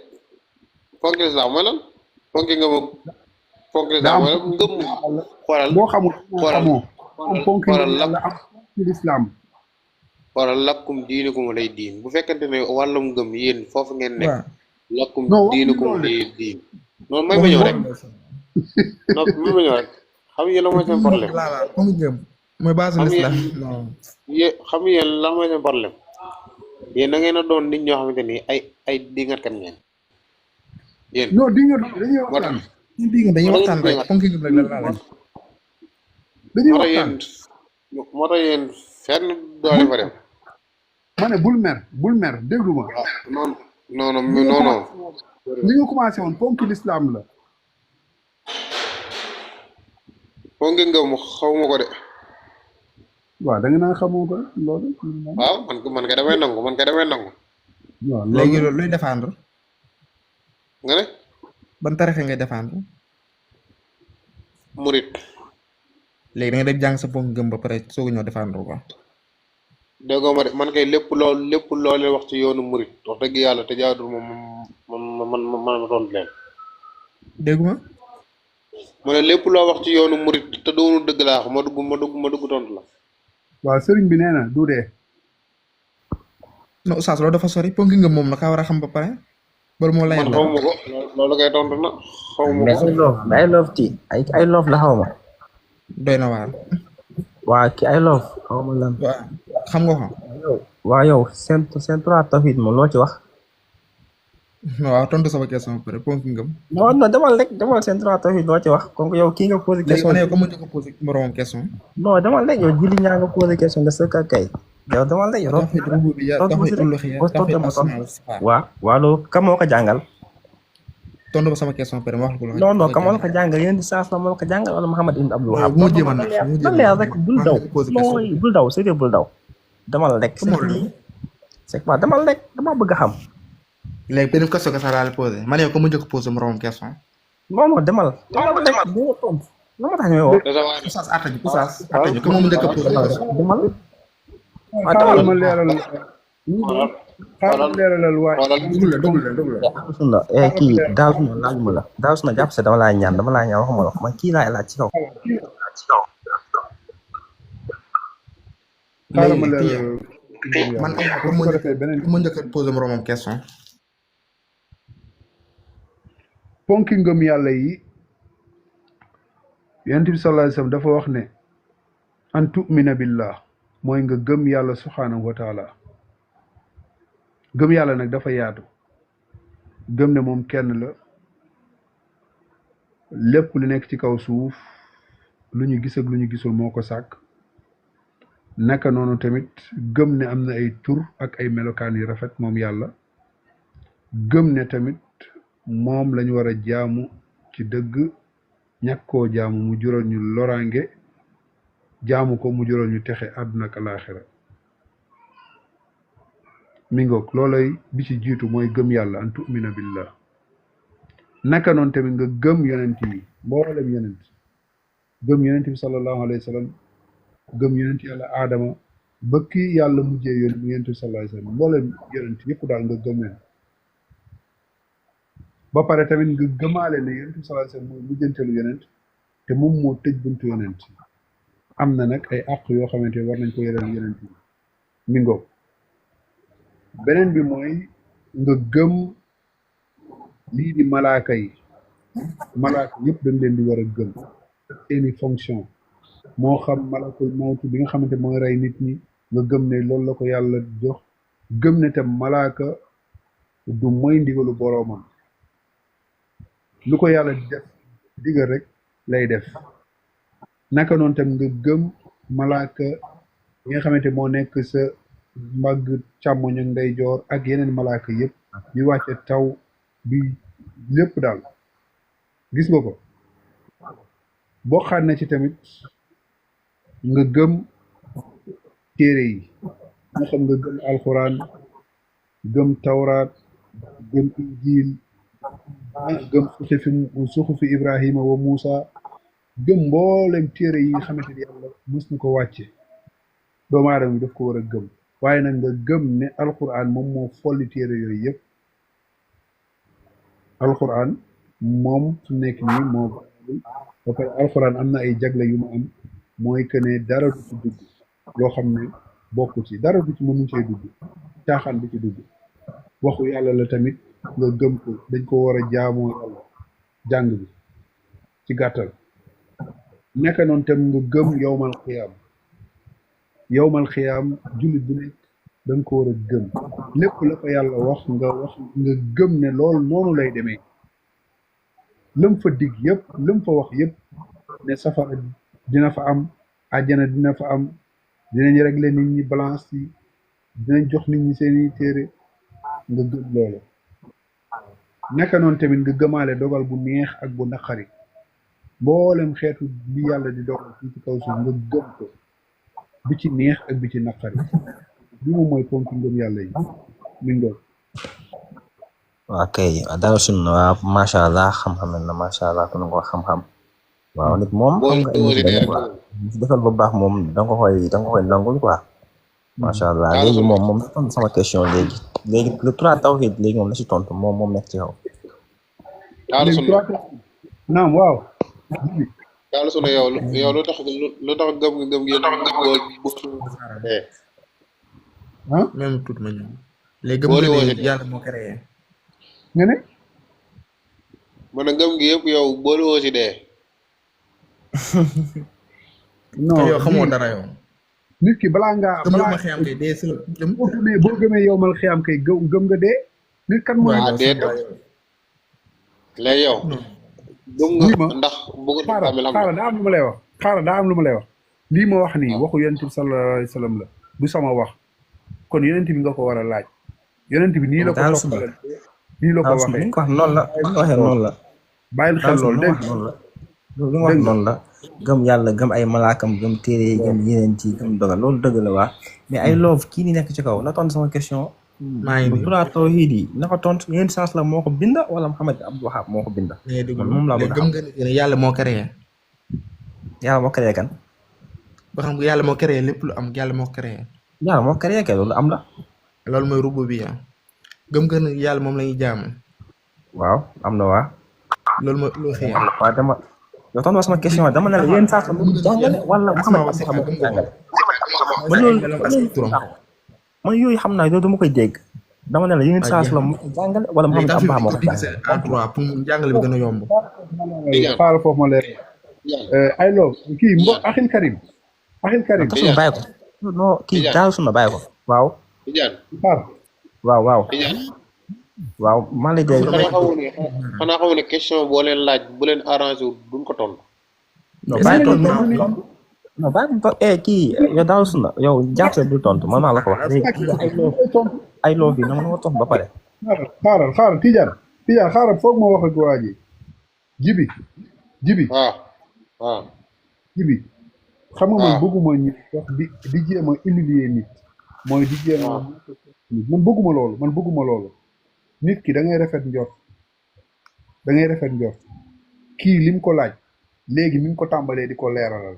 E: ponk islam mooy lan ponk ngëm ponk islam mooy lan ngëm xoolal
A: boo xamul xamoo am ponki ngëm
E: xoolal
A: yàlla am ci l'islam.
E: xoolal lakkum diinukum lay diin bu fekkente ne wàllum ngëm yéen foofu ngeen nekk
C: waaw
E: lakkum
A: Non, waxuñu
E: diinukum
A: loolu de.
E: lay diin noonu may ma ñëw rek non may ma ñëw rek xam ngeen lan mooy seen problème
C: laa ponk ngëm mooy base
E: Xam
C: l'islam
E: ngeen-
C: non
E: xam ngeen lan mooy seen problème yéen da ngeen a doon nit ñoo xamante ni ay dingatkat ngeen yéen
A: non di nga dañuy
E: moo
A: waxtaan.
E: tax
C: ñu di nga dañuy waxtaan rek ponk ngëm rek la la laaj.
A: dañuy
E: moo tax
A: waxtaan.
E: yéen moo tax yéen fenn doole fa dem
A: ma ne bul mer déglu ma.
E: non non non non non
A: li nga commencé woon ponki l'islam la.
E: foo ngeen ngëm xawma ko de
A: waaw da nga naan xamoo ko loolu.
E: waaw man kay damay nangu man kay damay nangu
A: waaw
C: léegi
A: loolu
C: loolu looy défendre
E: nga ne
C: ban tarixe ngay défendre
E: murit
C: léegi da nga def jàng sa ponk ngëm ba pare soog a ñëw défendre ko.
E: déggoo ma de man kay lépp loolu wax ci yoonu murit wax dëgg yàlla te jaadul man ma tontu leen
C: déggu ma
E: mu ne lépp loo wax ci yoonu murit te doonu dëgg laa wax ma dugg tontu la
A: waaw sëriñ bi nee na du dee.
C: non oustaz loolu dafa sori ponk ngëm moom la kaa war a xam ba pare bala moo layal
E: man
C: la.
E: xawma ko loolu kay tontu na xawma
D: mais
E: ko
D: ay love ti ay love la xaw ma
C: doy na waar.
D: waa ki ay love xaw ma lan
C: waaw xam nga ko.
D: waa yow seen trois tawhid moom loo ci wax
C: waaw tontu sama question ba pare ponk ngëm.
D: non demal seen trois tawhid loo ci wax kon yow kii nga posé
C: léegi
D: question
C: man yow comme nga ko posé moromam question.
D: non demal rek yow jili ñaa nga posé question nga sëkk kay yow demal rek yow
C: tawhid rububiyya tawhid uluhiyya tawhid asmaa wa sifaat.
D: waa loolu kam moo ko jàngal
C: tontu ba sama question ba pare ma wax la ko.
D: non non kam moo ko jàngal yéen di saas la moo ko jàngal wala Muhammad ibn Abdul Wahab
C: bu mu jéem a nax bu mu jéem a
D: leer
C: nax
D: rek bul daw non bul daw c'est bul daw demal rek c'est quoi demal rek dama bëgg a xam
C: léegi benn question que sax daal di posé man yow comme nga ko posé moromam question.
D: non non demal rek doo tontu la ma tax ñooy woo
C: oustaz atta ñu comme moom njëkk a posé question.
D: demal
A: xaaral ma leeral xaaral leeralal waay.
C: déglu la.
D: sunna kii daaw suna laajuma la daaw suna jàpp se dama laa ñaan waxuma la man kii laay laaj ci kaw
A: xaaral ma
C: léegi
A: leeral.
C: man
A: bu ko defee beneen
C: mu njëkk a posé moromam question.
A: ponki ngëm yàlla yi yonent bi sallallahu alayhi wasallam dafa wax ne an tu'mina billah mooy nga gëm yàlla subhanahu wa taala gëm yàlla nag dafa yaatu gëm ne moom kenn la lépp lu nekk ci kaw suuf lu ñu gis ak lu ñu gisul moo ko sàkk naka noonu tamit gëm ne am na ay tur ak ay melokaan yu rafet moom yàlla gëm ne tamit moom lañu war a jaamu ci dëgg ñàkk koo jaamu mu jural ñu loraange jaamu ko mu jural ñu texe àdduna ak alaaxira mi ngoog loolay bi ci jiitu mooy gëm yàlla an tu'mina billah naka noonu tamit nga gëm yonent yi mboolem yonent gëm yonent bi sallallahu alayhi wa sallam gëm yonent yàlla aadama ba kii yàlla mujjee yonent bi sallallahu alayhi wa sallam mboolem yonent yëpp daal nga gëm leen ba pare tamit nga gëmaale ne yonent bi sallallahu alayhi wasallam mooy mujjanteelu yonent te moom moo tëj buntu yonent am na nag ay àq yoo xamante war nañ ko yeral yonent yi mi ngoog beneen bi mooy nga gëm lii di malaaka yi malaaka yëpp dañ leen di war a gëm seeni fonction moo xam malakul mawtu bi nga xamante mooy rey nit ñi nga gëm ne loolu la ko yàlla jox gëm ne tam malaaka du mooy ndigalu boroomam lu ko yàlla di def digal rek lay def naka noonu tam nga gëm malaaka yi nga xamante moo nekk sa mbagg càmmoñ ak ndeyjoor ak yeneen malaaka yëpp yu wàcce taw bi lépp daal gis nga ko bokkaat na ci tamit nga gëm téere yi nga xam nga gëm alxuraan gëm tawraat gëm injiil gëm suxufi Ibrahima wa Muusa gëm mboolem téere yi nga xamante ni yàlla mës na ko wàcce doomu aadama bi daf ko war a gëm waaye nag nga gëm ne alxuraan moom moo folli téere yooyu yëpp alxuraan moom su nekk nii moo ba pare alxuraan am na ay jagle yu mu am mooy que ne dara du ci dugg loo xam ne bokku ci dara du ci mënu cee dugg caaxaan du ci dugg waxu yàlla la tamit nga gëm ko dañ ko war a jaamoo yàlla jàng bi ci gàttal nekk noonu tam nga gëm yowmal xiyaam jullit bu nekk da nga ko war a gëm lépp la ko yàlla wax nga gëm ne loolu noonu lay demee lëm fa dig yëpp lëm fa wax yëpp ne safara dina fa am àjjana dina fa am dinañ régler nit ñi balance yi dinañ jox nit ñi seeni téere nga gëm loolu naka noonu tamit nga gëmaale dogal bu neex ak bu naqari mboolem xeetu bi yàlla di dogal fii ci kaw suuf nga gëm ko bi ci neex ak bi ci naqari bi moom mooy ponk ngëm yàlla yi mi ngoog
D: waaw kay dara sunna waaw macha allah xam-xam na macha allah ku nga ko xam-xam waaw nit moom xam nga ay defal bu baax moom da nga koy nangul quoi macha allah léegi moom tontu sama question léegi le 3 tawhid léegi moom la si tontu moom nekk ci kaw.
A: naam waaw.
E: yàlla sunu yow lu tax gëm gi
C: même tuut ma ñëw léegi gëm nga ne yàlla moo créé.
A: nga ne.
E: man a gëm gi yëpp yow boole woo si dee.
C: non yow xamoo dara yow.
A: nit ki balaa ngaa.
C: gëm ma xiyam kay dee si la gëm.
A: boo gëmee yow mal xiyam kay gëm nga dee. nit kan mooy.
E: waaw dee léegi yow. gëm nga ndax bëgg
A: xaaral daa am lu ma lay wax. lii ma wax nii waxu yonent bi sallallahu alayhi wa sallam la du sama wax kon yonent bi nga ko war a laaj. yonent bi nii la ko toppale nii la ko waxee.
D: wax noonu la waxee noonu la.
A: bàyyil xel loolu dégg
D: lu nga wax noonu la. gëm yàlla gëm ay malaakam gëm téere yi gëm yeneen ci gëm dogal loolu dëgg la waa mais ay loof kii ni nekk ci kaw na tontu sama question.
C: maa ngi nii
D: bu tawhid yi na ko tontu yeneen sens la moo ko binda wala Muhammad Abdul Wahab moo ko binda. moom laa bëgg a xam
C: gëm nga ne yàlla moo créé.
D: yàlla moo créé kan.
C: ba xam nga yàlla moo créé lépp lu am yàlla moo créé.
D: yàlla moo créé kay loolu am la.
C: loolu mooy rububiyya gëm nga ne yàlla moom la ñuy jaamu.
D: waaw am na waa.
C: loolu mooy loo xëy
D: waaw dama yow tontu sama question dama ne la yéen saa mu jàngale wala Muhammad Abdul Wahab moo ko jàngale. man yooyu xam naa dama koy dégg dama ne la yéen saa la mu jàngale wala Muhammad Abdul Wahab moo ko jàngale.
C: pour jàngale bi gën a yomb.
A: xaaral foofu ma leer. ay loo kii Axil Karim.
D: bàyyi ko non kii daal suma bàyyi ko waaw. waaw. waaw maa lay dégg.
E: xanaa xamu ne question boo leen laaj bu leen arrangé wu duñ ko tontu.
D: non bàyyi tontu non bàyyi kii yow daal suna yow jaase du tontu man maa la ko wax léegi ay loo bi na ma tontu ba pare.
A: xaaral Tidiane xaaral foog ma wax ak waa ji jibi jibi xam nga man bëgguma ñu wax di jéem a humilier nit mooy di jéem a man bëgguma loolu nit ki da ngay rafet njort kii lim ko laaj léegi mi ngi ko tàmbalee di ko leeralal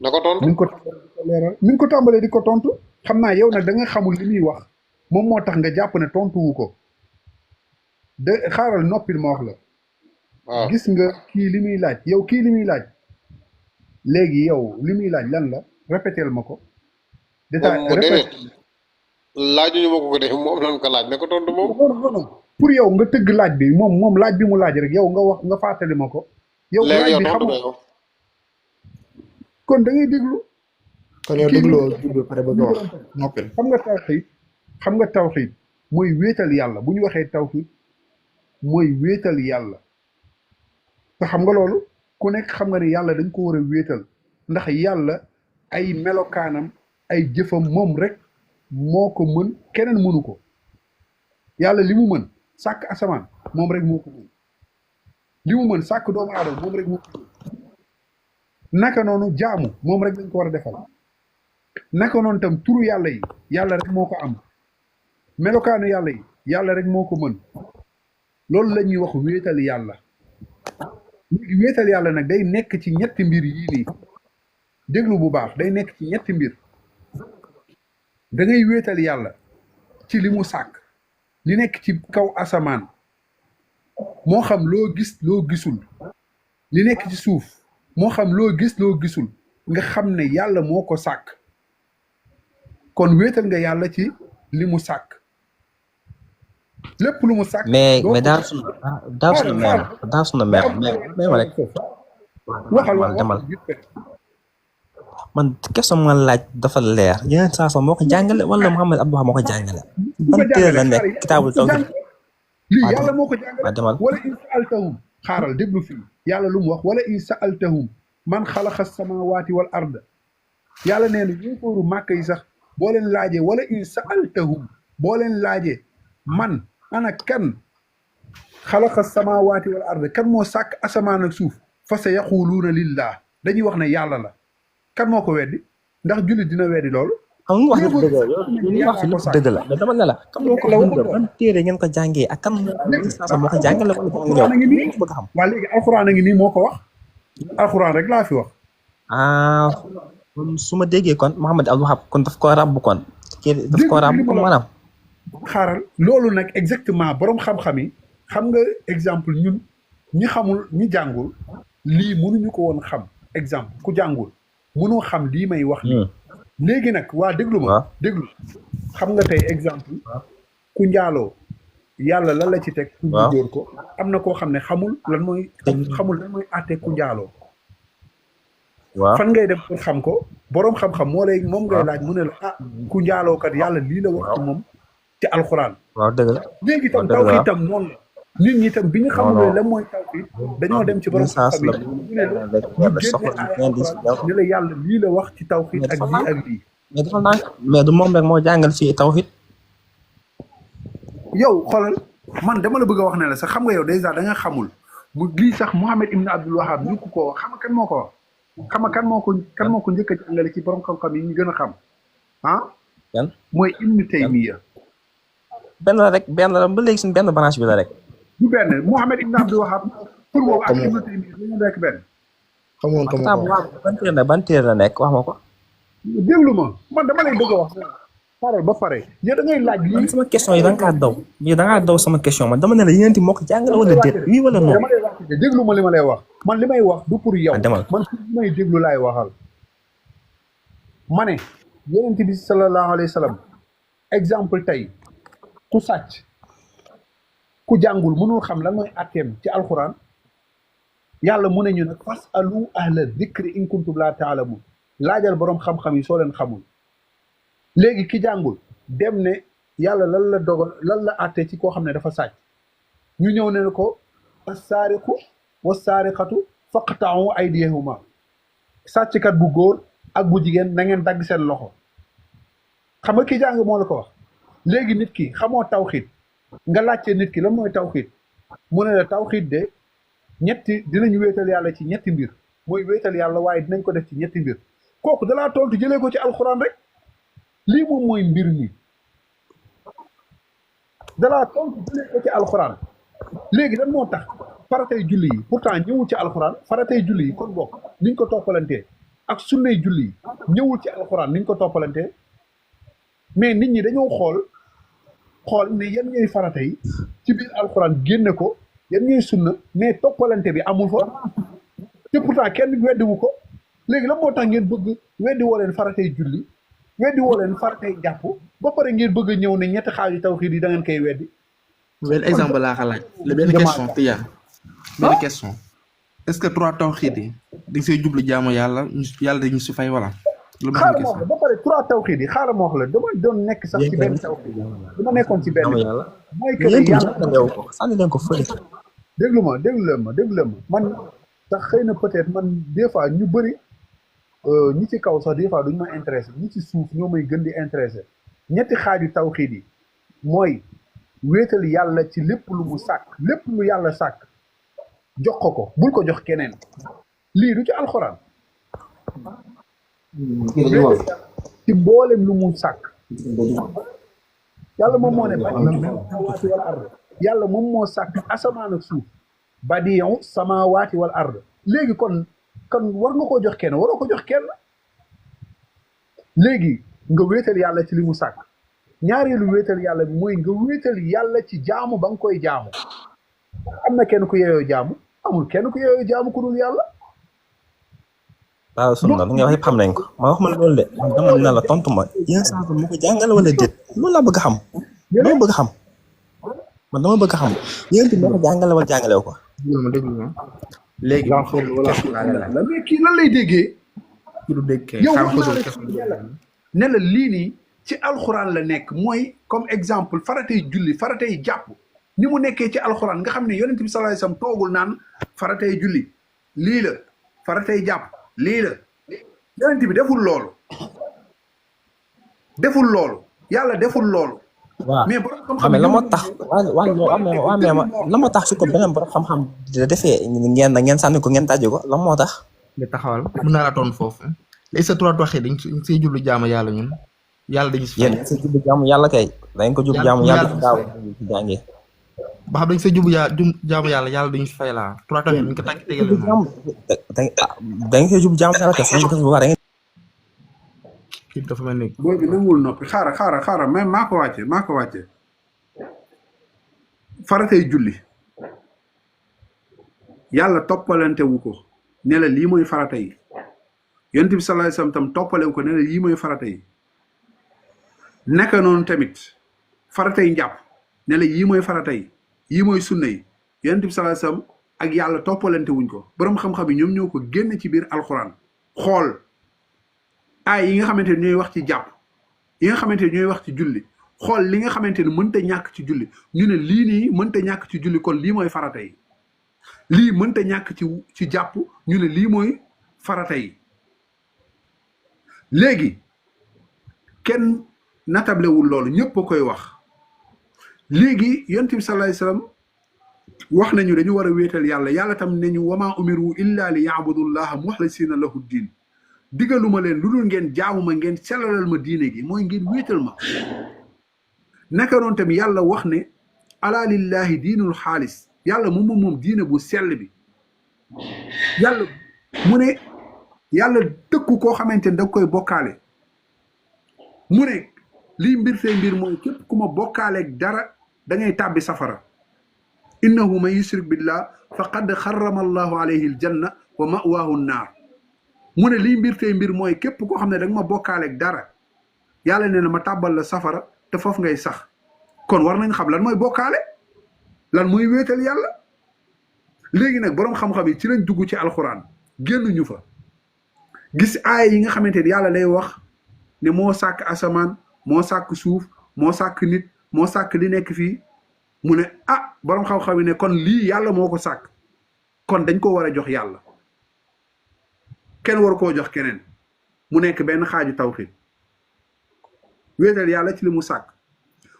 E: na ko tontu
A: mi ngi ko tàmbalee di ko tontu xam naa yow nag da nga xamul li muy wax moom moo tax nga jàpp ne tontu wu ko de xaaral noppil ma wax la
E: waaw
A: gis nga kii li muy laaj yow kii li muy laaj léegi yow li muy laaj lan la répétel ma ko
E: moom
A: détail
E: mu
A: répété
E: déedéet laajuñu ma ko de moom lan ko laaj ne ko tontu moom.
A: non pour yow nga tëgg laaj bi moom laaj bi mu laaj rek yow nga wax nga fàttali ma ko yow
E: léegi
A: laaj
E: yow
A: bi
E: tontu
A: xamoo
E: nga yow.
A: kon da ngay déglu
C: kon yow
A: kii
C: dégloo jublu pare bëgg a wax noppil.
A: xam nga tawxiid mooy wéetal yàlla bu ñu waxee tawxiid mooy wéetal yàlla te xam nga loolu ku nekk xam nga ne yàlla dañ ko war a wéetal ndax yàlla ay melokaanam ay jëfam moom rek moo ko mën keneen mënu ko yàlla li mu mën sàkk asamaan moom rek moo ko mën li mu mën sàkk doomu aadama moom rek moo ko mën naka noonu jaamu moom rek lañ ko war a defal naka noonu tam turu yàlla yi yàlla rek moo ko am melokaanu yàlla yi yàlla rek moo ko mën loolu la ñuy wax wéetal yàlla léegi wéetal yàlla nag day nekk ci ñetti mbir yii nii déglu bu baax day nekk ci ñetti mbir da ngay wéetal yàlla ci li mu sàkk li nekk ci kaw asamaan moo xam loo gis loo gisul li nekk ci suuf moo xam loo gis loo gisul nga xam ne yàlla moo ko sàkk kon wéetal nga yàlla ci li mu sàkk lépp lu mu sàkk
D: mais
A: doo
D: mais
A: ko
D: daal suñu meer daal suñu meer mais ma rek
A: waxal
D: demal man question ma laaj dafa leer yeneen saa sax moo ko jàngale wala Mouhamed Abdou Wahab moo ko jàngale ban téere la nekk kitaabul tawhid
A: lii
D: waaw
A: yàlla moo ko
D: waaw
A: jàngale
D: demal
A: wala in saaltahum xaaral déglu fii yàlla lu mu wax wala in saaltahum man xalaqa samawati wal ard yàlla nee na yéefóoru màkk yi sax boo leen laajee wala in saaltahum boo leen laajee man ana kan xalaqa samawati wal ard kan moo sàkk asamaan ak suuf fa sa yaquluuna lillah dañuy wax ne yàlla la kan moo ko weddi ndax jullit dina weddi loolu
D: xam nga wax
A: yéefóor
D: dëgg la yow li wax fi lépp dëgg la mais dama ne la kan moo ko bind ban téere ngeen ko jàngee ak kan yeneen saa sax moo ko jàngale wala jàng ñëw
A: alxuraan a ngi nii
D: bëgg xam
A: waa léegi alxuraan a ngi nii moo ko wax alxuraan rek laa fi wax
D: ah kon su ma déggee kon Mouhamed Abdou Wahab kon daf ko ràbb kon kii daf ko ràbb kon maanaam
A: xaaral loolu nag exactement borom xam-xam yi xam nga exemple ñun ñi xamul ñi jàngul lii mënuñu ko woon xam exemple ku jàngul mënoo xam lii may wax nii léegi nag waa déglu ma
D: waaw
A: déglu xam nga tey exemple ku njaaloo yàlla lan la ci teg pour ñu
D: waaw
A: dóor ko am na koo xam ne xamul lan mooy àtte ku njaaloo
D: waaw
A: fan ngay dem pour xam ko boroom xam-xam moo lay moom ngay
D: waaw
A: laaj mu ne la ah ku njaalookat yàlla lii la wax ci moom ci alxuraan
D: waaw dëgg la
A: léegi
D: waaw
A: tam
D: dëgg la
A: tawxiid tam noonu la nit ñi tam bi ñu
D: non
A: xamul
D: non
A: lan mooy tawxiid dañoo dem ci borom
D: licence
A: xam-xam
D: la
A: yi ñu ne la ñu
D: yàlla
A: génne
D: soxla
A: ay
D: ngeen di si
A: alxuraan ne la yàlla lii la wax ci tawxiid
D: mais
A: ak
D: dafa
A: lii
D: nànk
A: ak lii
D: mais dafa nànk mais du moom rek moo jàngal fii tawhid
A: yow xoolal man dama la bëgg a wax ne la sax xam nga yow dèjà da nga xamul mu lii sax Mouhamed Ibn Abdul Wahab ñu ko wax xam nga kan moo ko wax xam nga kan moo ko njëkk a jàngale ci borom xam-xam yi ñu gën a xam ah
D: yan
A: mooy Ibn Taymiya
D: benn la rek benn la ba léegi suñu benn branche bi la rek
A: du benn Mouhamed Ibn Abdul Wahab pour boobu ak Ibn Taymiya dañu nekk benn
C: xamoon ko
D: pourtant bu wax ban téere la nekk wax ma ko
A: déglu ma man dama lay bëgg a wax paral ba pare yow da ngay laaj
D: man
A: lii
D: sama question yi da nga kaa daw yi da ngaa daw sama question man dama ne la yéen moo ko jàngale wala déet oui wala non
A: dama lay wax déglu ma li ma lay wax man li may wax du pour yow
D: ah demal
A: man li may déglu laay waxal ma ne yonent bi sallallahu alayhi wa sallam exemple tey ku sàcc ku jàngul mënul xam lan mooy atteem ci alxuraan yàlla mu ne ñu nag fasalu ahla dikri in kuntum laa taalamun laajal boroom xam-xam yi soo leen xamul léegi ki jàngul dem ne yàlla lan la dogal lan la àtte ci koo xam ne dafa sàcc ñu ñëw ne ko assaariqu wassaariqatu faqta'u aydiyahuma sàcckat bu góor ak bu jigéen na ngeen dagg seen loxo xam nga ki jàng moo la ko wax léegi nit ki xamoo tawxiid nga laajte nit ki lan mooy tawxiid mu ne la tawxiid de ñetti dinañu wéetal yàlla ci ñetti mbir mooy wéetal yàlla waaye dinañ ko def ci ñetti mbir kooku dalaa tontu jëlee ko ci alxuraan rek lii moom mooy mbir mi dalaa tontu jëlee ko ci alxuraan léegi lan moo tax faratay julli yi pourtant ñëwul ci alxuraan faratay julli yi kon bokk niñ ko toppalantee ak sunnay julli yi ñëwul ci alxuraan niñ ko toppalantee mais nit ñi dañoo xool ne yan ñooy farata yi ci biir alxuraan génne ko yan ñooy sunna mais toppalante bi amul fa te pourtant kenn weddiwu ko léegi la moo tax ngeen bëgg weddi woo leen faratay julli weddi woo leen faratay jàpp ba pare ngeen bëgg a ñëw ne ñetti xaaju tawxiid yi da ngeen koy weddi.
C: benn exemple laa ko laaj la benn question Tidiane benn question est-ce que 3 tawxiid yi dañ see jublu jaamu yàlla dañu si fay wala. lu ma
A: xaaral ma wax la ba pare 3 tawxiid yi xaaral ma wax la dama doon nekk sax ci benn tawxiid dama nekkoon ci benn mooy que ne yàlla
D: ko sànni leen ko fële.
A: déglu ma man sax xëy na peut-être man des fois ñu bëri ñi ci kaw sax des fois duñu ma intéressé ñi ci suuf ñoo may gën di intéressé ñetti xaaju tawxiid yi mooy wéetal yàlla ci lépp lu mu sàkk lépp lu yàlla sàkk jox ko bul ko jox keneen lii du ci alxuraan ci mboolem lu mu sàkk yàlla moom moo ne samaawaati wal ard yàlla moom moo sàkk asamaan ak suuf badiyu samaawaati wal ard léegi kon war nga koo jox kenn waroo ko jox kenn léegi nga wéetal yàlla ci li mu sàkk ñaareelu wéetal yàlla bi mooy nga wéetal yàlla ci jaamu ba nga koy jaamu am na kenn ku yeeyoo jaamu amul kenn ku yeeyoo jaamu ku dul yàlla.
D: waaw sunna li nga wax yëpp xam nañ ko ma wax ma loolu de man dama ne la tontu ma yéen saa mu ko jàngale wala déet loolu laa bëgg a xam dama bëgg a xam man dama bëgg a xam yéen bi moo ko jàngale wala jàngale ko.
C: déglu ma léegi
A: la mais kii lan lay déggee.
C: du dégg
A: yow ne la lii nii ci alxuraan la nekk mooy comme exemple faratay julli faratay jàpp ni mu nekkee ci alxuraan nga xam ne yonent bi sallallahu alayhi wasallam toogul naan faratay julli lii la faratay jàpp lii la yonent bi deful loolu yàlla deful loolu.
D: waaw mais borom xam-xam la moo tax la moo tax su ko beneen borom xam-xam defee ngeen sànni ko ngeen tàjji ko la moo tax.
C: nga taxawal mën naa la toon foofu léegi sa 3 waxee dañ siy jublu jaamu yàlla ñun yàlla dañu si fay.
D: yéen sa jublu jaamu yàlla kay dañ ko jublu jaamu yàlla daaw jàngee.
C: ba xam dañ sa jublu jaamu yàlla dañu si fay laa 3 waxee dañ ko tànk tegal
D: dañ koy jublu jaamu yàlla kay
C: kii dafa mel ni
A: booy bi nanguwul noppi xaaral mais maa ko wàcce faratay julli yàlla toppalante wu ko ne la lii mooy farata yi yonent bi sallallahu alayhi wasallam tam toppale wu ko ne la lii mooy farata yi naka noonu tamit faratay njàpp ne la yii mooy farata yi yii mooy sunna yi yonent bi sallallahu alayhi wasallam ak yàlla toppalante wuñ ko boroom xam-xam yi ñoom ñoo ko génn ci biir alxuraan xool ay yi nga xamante ne ñooy wax ci jàpp yi nga xamante ne ñooy wax ci julli xool li nga xamante ne mënta ñàkk ci julli ñu ne lii nii mënta ñàkk ci julli kon lii mooy farata yi lii mënta ñàkk ci jàpp ñu ne lii mooy farata yi léegi kenn natablewul loolu ñëpp a koy wax léegi yonent bi sallallahu alayhi wasallam wax nañu dañu war a wéetal yàlla tam ne ñu wama umiru illa li ya'budullaha mukhlisina lahu diin digaluma leen lu dul ngeen jaamu ma ngeen sellalal ma diine gi mooy ngeen wéetal ma naka noonu tamit yàlla wax ne ala lillahi diinul xaalis yàlla moom diine bu sell bi yàlla mu ne yàlla dëkku koo xamante ne da koy bokkaale mu ne lii mbir tey mbir mooy képp ku ma bokkaaleeg dara da ngay tàbbi safara innahu man yushrik billah faqad xarama allahu alayhi aljanna wa ma'waahu nnaar mu ne lii mbir tey mbir mooy képp koo xam ne da nga ma bokkaaleeg dara yàlla nee na ma tàbbal la safara te foofu ngay sax kon war nañ xam lan mooy bokkaale lan mooy wéetal yàlla léegi nag boroom xam-xam yi ci lañ dugg ci alxuraan génnuñu fa gis aaya yi nga xamante ne yàlla lay wax ne moo sàkk asamaan moo sàkk suuf moo sàkk nit moo sàkk li nekk fii mu ne ah boroom xam-xam yi ne kon lii yàlla moo ko sàkk kon dañ ko war a jox yàlla kenn war koo jox keneen mu nekk benn xaaju tawxiid wéetal yàlla ci li mu sàkk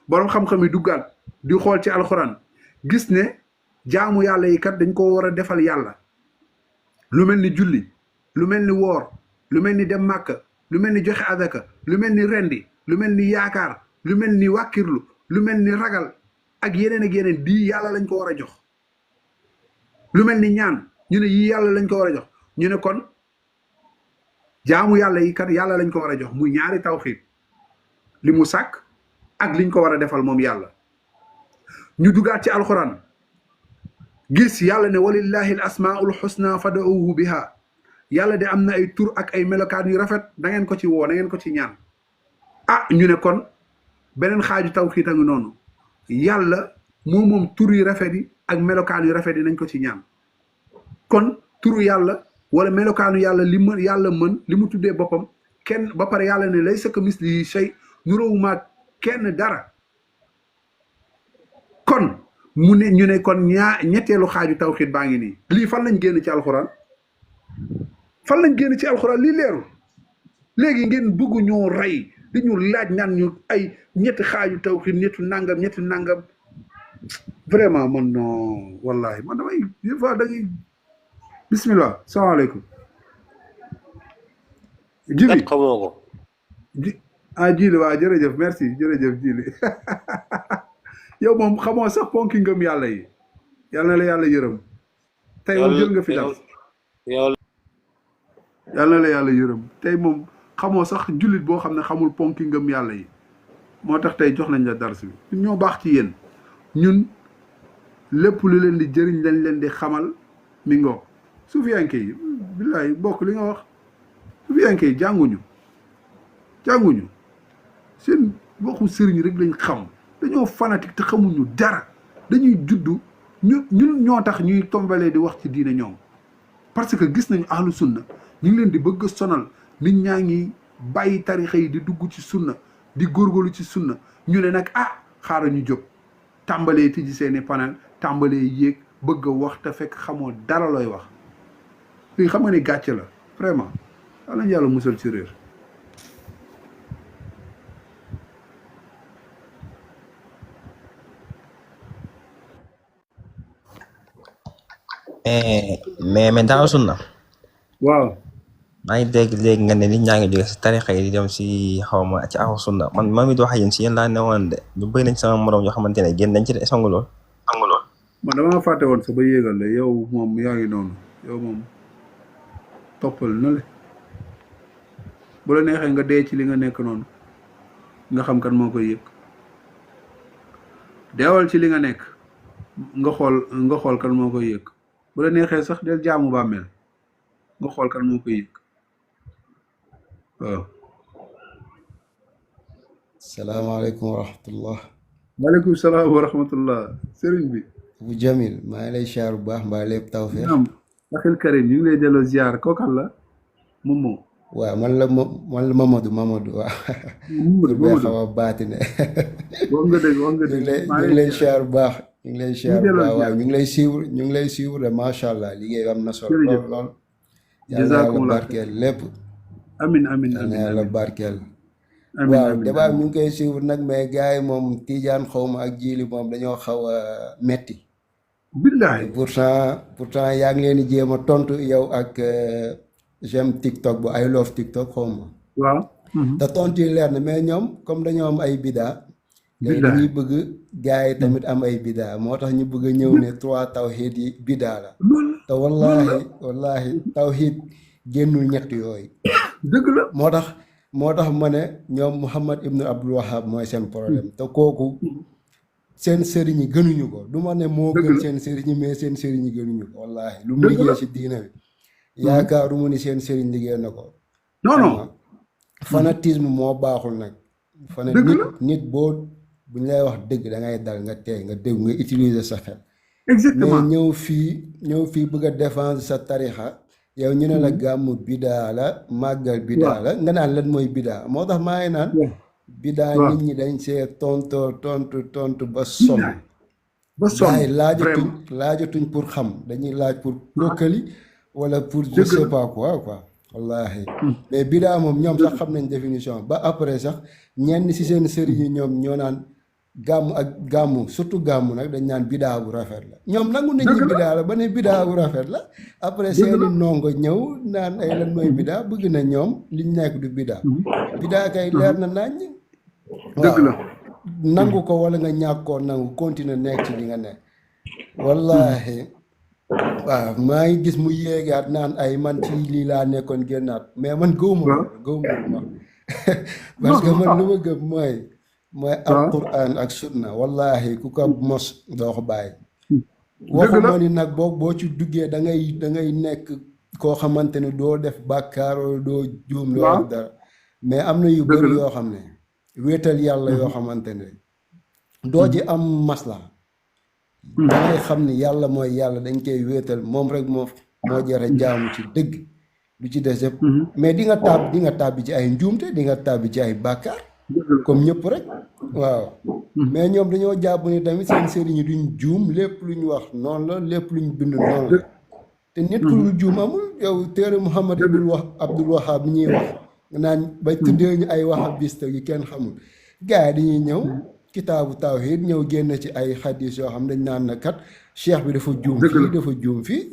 A: boroom xam-xam yi duggaat di xool ci alxuraan gis ne jaamu yàlla yi kat dañ ko war a defal yàlla lu mel ni julli lu mel ni woor lu mel ni dem màkka lu mel ni joxe adaka lu mel ni rendi lu mel ni yaakaar lu mel ni wàkkirlu lu mel ni ragal ak yeneen di yàlla lañ ko war a jox lu mel ni ñaan ñu ne yii yàlla lañ ko war a jox ñu ne kon jaamu yàlla yi kat yàlla lañ ko war a jox muy ñaari tawxiid li mu sàkk ak liñ ko war a defal moom yàlla ñu dugaat ci alxuraan gis yàlla ne walillahi al asmaul husna fad'uuhu biha yàlla de am na ay tur ak ay melokaan yu rafet da ngeen ko ci woo da ngeen ko ci ñaan ah ñu ne kon beneen xaaju tawxiid a ngi noonu yàlla moom tur yu rafet yi ak melokaan yu rafet yi nañ ko ci ñaan kon turu yàlla wala melokaanu yàlla li mën yàlla mën li mu tuddee boppam kenn ba pare yàlla ne laysa kamislihi shay nuróowumaa kenn dara kon mu ne ñu ne kon ñetteelu xaaju tawxiid baa ngi nii lii fan lañ génn ci alxuraan fan lañ génn ci alxuraan lii leerul léegi ngeen bëgg ñoo rey di ñu laaj naan ñu ay ñetti xaaju tawxiid ñetti nangam vraiment man non wallahi man damay des fois da ngay bismillah salaamaaleykum jibi
E: xamoo ko
A: jili waa jërëjëf merci jërëjëf jili yow moom xamoo sax ponki ngëm yàlla yi yàlla na la yàlla yërëm tey moom jël nga fi dal yàlla na la yàlla yërëm tey moom xamoo sax jullit boo xam ne xamul ponki ngëm yàlla yi moo tax tey jox nañ la dars bi ñun ñoo baax ci yéen ñun lépp lu leen di jëriñ lañ leen di xamal mi ngoo suufiyanke yi billaay bokk li nga wax suufiyanke yi jànguñu seen waxu sëriñ rek lañ xam dañoo fanatique te xamuñu dara dañuy juddu ñun ñoo tax ñuy tombalee di wax ci diine ñoom parce que gis nañu ahlu sunna ñu ngi leen di bëgg a sonal nit ñaa ngi bàyyi tarixa yi di dugg ci sunna di góorgóorlu ci sunna ñu ne nag xaaral ñu jóg tàmbalee tijji seeni panel tàmbalee yéeg bëgg a wax te fekk xamoo dara looy wax lii xam nga ni gàcce la vraiment yàlla na yàlla musal ci réer
D: mais daal sunna
A: waaw
D: maa ngi dégg léegi nga ne nit ñaa ngi jóge si tarixa yi di dem si xawma ci axu sunna man ma mi di wax yéen si yéen laa ne woon de ñu bëri nañ sama morom yoo xamante ne génn nañ ci de songu lool
A: man damaa fàtte woon sa ba yéegal de yow moom yaa ngi noonu yow moom toppal na le bu la neexee nga dee ci li nga nekk noonu nga xam kan moo koy yëg deewal ci li nga nekk nga xool kan moo koy yëg bu la neexee sax del jaamu bàmmeel nga xool kan moo koy yëg waaw
F: salaamaaleykum wa rahmatullah
A: waaleykum salaam wa rahmatullah sëriñ bi
F: bu jamil maa ngi lay ziar bu baax mbaa lépp tawfeex
A: naam axil karim ñu ngi lay delloo ziar kookal la Momo
F: waaw man la Mamadou waaw pour bee xaw a baatine
A: wax nga dëgg
F: ñu ngi lay ziar bu baax ñu ngi lay ziar bu baax waaw ñu ngi lay suivre de macha allah liggéey am na solo lool yàlla yàlla barkeel lépp
A: amin
F: yàlla barkeel waaw débat ñu ngi koy suivre nag mais gars yi moom Tidiane xawma ak Jili moom dañoo xaw a metti
A: billahi
F: pourtant yaa ngi leen di jéem a tontu yow ak j'aime TikTok bu I love TikTok xawma
A: waaw
F: te tontu yi leer na mais ñoom comme dañoo am ay bidaa léegi dañuy bëgg gars yi tamit am ay bidaa moo tax ñu bëgg a ñëw ne 3 tawxiid yi bidaa la te wallahi tawxiid génnul ñett yooyu
A: dëgg la
F: moo tax ma ne ñoom Muhammad ibnu Abdul Wahab mooy seen problème te kooku seen sëriñ yi gënuñu ko du ma ne moo gën seen sëriñ yi mais seen sëriñ yi gënuñu ko wallahi lu mu liggéey si diina bi yaakaaruma ni seen sëriñ liggéey na ko non fanatisme moo baaxul nag nit boo buñ lay wax dëgg da ngay dal nga teey nga dégg nga utiliser sa xel
A: exactement
F: mais ñëw fii bëgg a défendre sa tarixa yow ñu ne la gàmmu bidaa la màggal bidaa la nga naan lan mooy bidaa moo tax maa ngi naan bidaa nit ñi dañ see tontu ba sonn waaye laajatuñ pour xam dañuy laaj pour prokkali wala pour je sais pas quoi wallahi mais bidaa moom ñoom sax xam nañ définition ba après sax ñenn si seen sëriñ yi ñoom ñoo naan gàmmu surtout gàmmu nag dañ naan bidaa bu rafet la ñoom nangu nañ ni bidaa la ba ne bidaa bu rafet la après seeni ndongo ñëw naan ay lan mooy bidaa bëgg na ñoom liñ nekk du bidaa bidaa kay leer na nañ
A: dëgg la
F: nangu ko wala nga ñàkk koo nangu continuer nekk ci li nga nekk wallahi waaw maa ngi gis mu yéegaat naan ay man ci lii laa nekkoon génnaat mais man gëwuma parce que man lu ma gëm mooy mooy
A: waaw
F: alquran ak sunna wallahi ku ko mos doo ko bàyyi.
A: dëgg la
F: waxuma ni nag boo ci duggee da ngay nekk koo xamante ne doo def bàkkaar wala doo juum doo
A: waaw
F: def dara mais am na yu
A: dëgg
F: bëri
A: la
F: yoo xam ne wéetal yàlla yoo xamante ne doo ci am masla da ngay xam ni yàlla mooy yàlla dañ koy wéetal moom rek moo jare jaamu ci dëgg lu ci des yëpp mais di nga tàbbi ci ay njuumte di nga tàbbi ci ay bàkkaar
A: dëgg la
F: comme ñëpp rek waaw mais ñoom dañoo jàpp ni tamit seen sëriñ yi duñ juum lépp lu ñu wax noonu la lépp lu ñu bind noonu la te nit ku dul juum amul yow téere Muhammad Abdul Wahab bi ñuy wax naan ba tuddee ñu ay wahabiste yu kenn xamul gars yi dañuy ñëw kitaabu tawhid ñëw génn ci ay xadis yoo xam dañ naan na kat cheikh bi dafa juum
A: dëgg
F: fii
A: la
F: dafa juum fii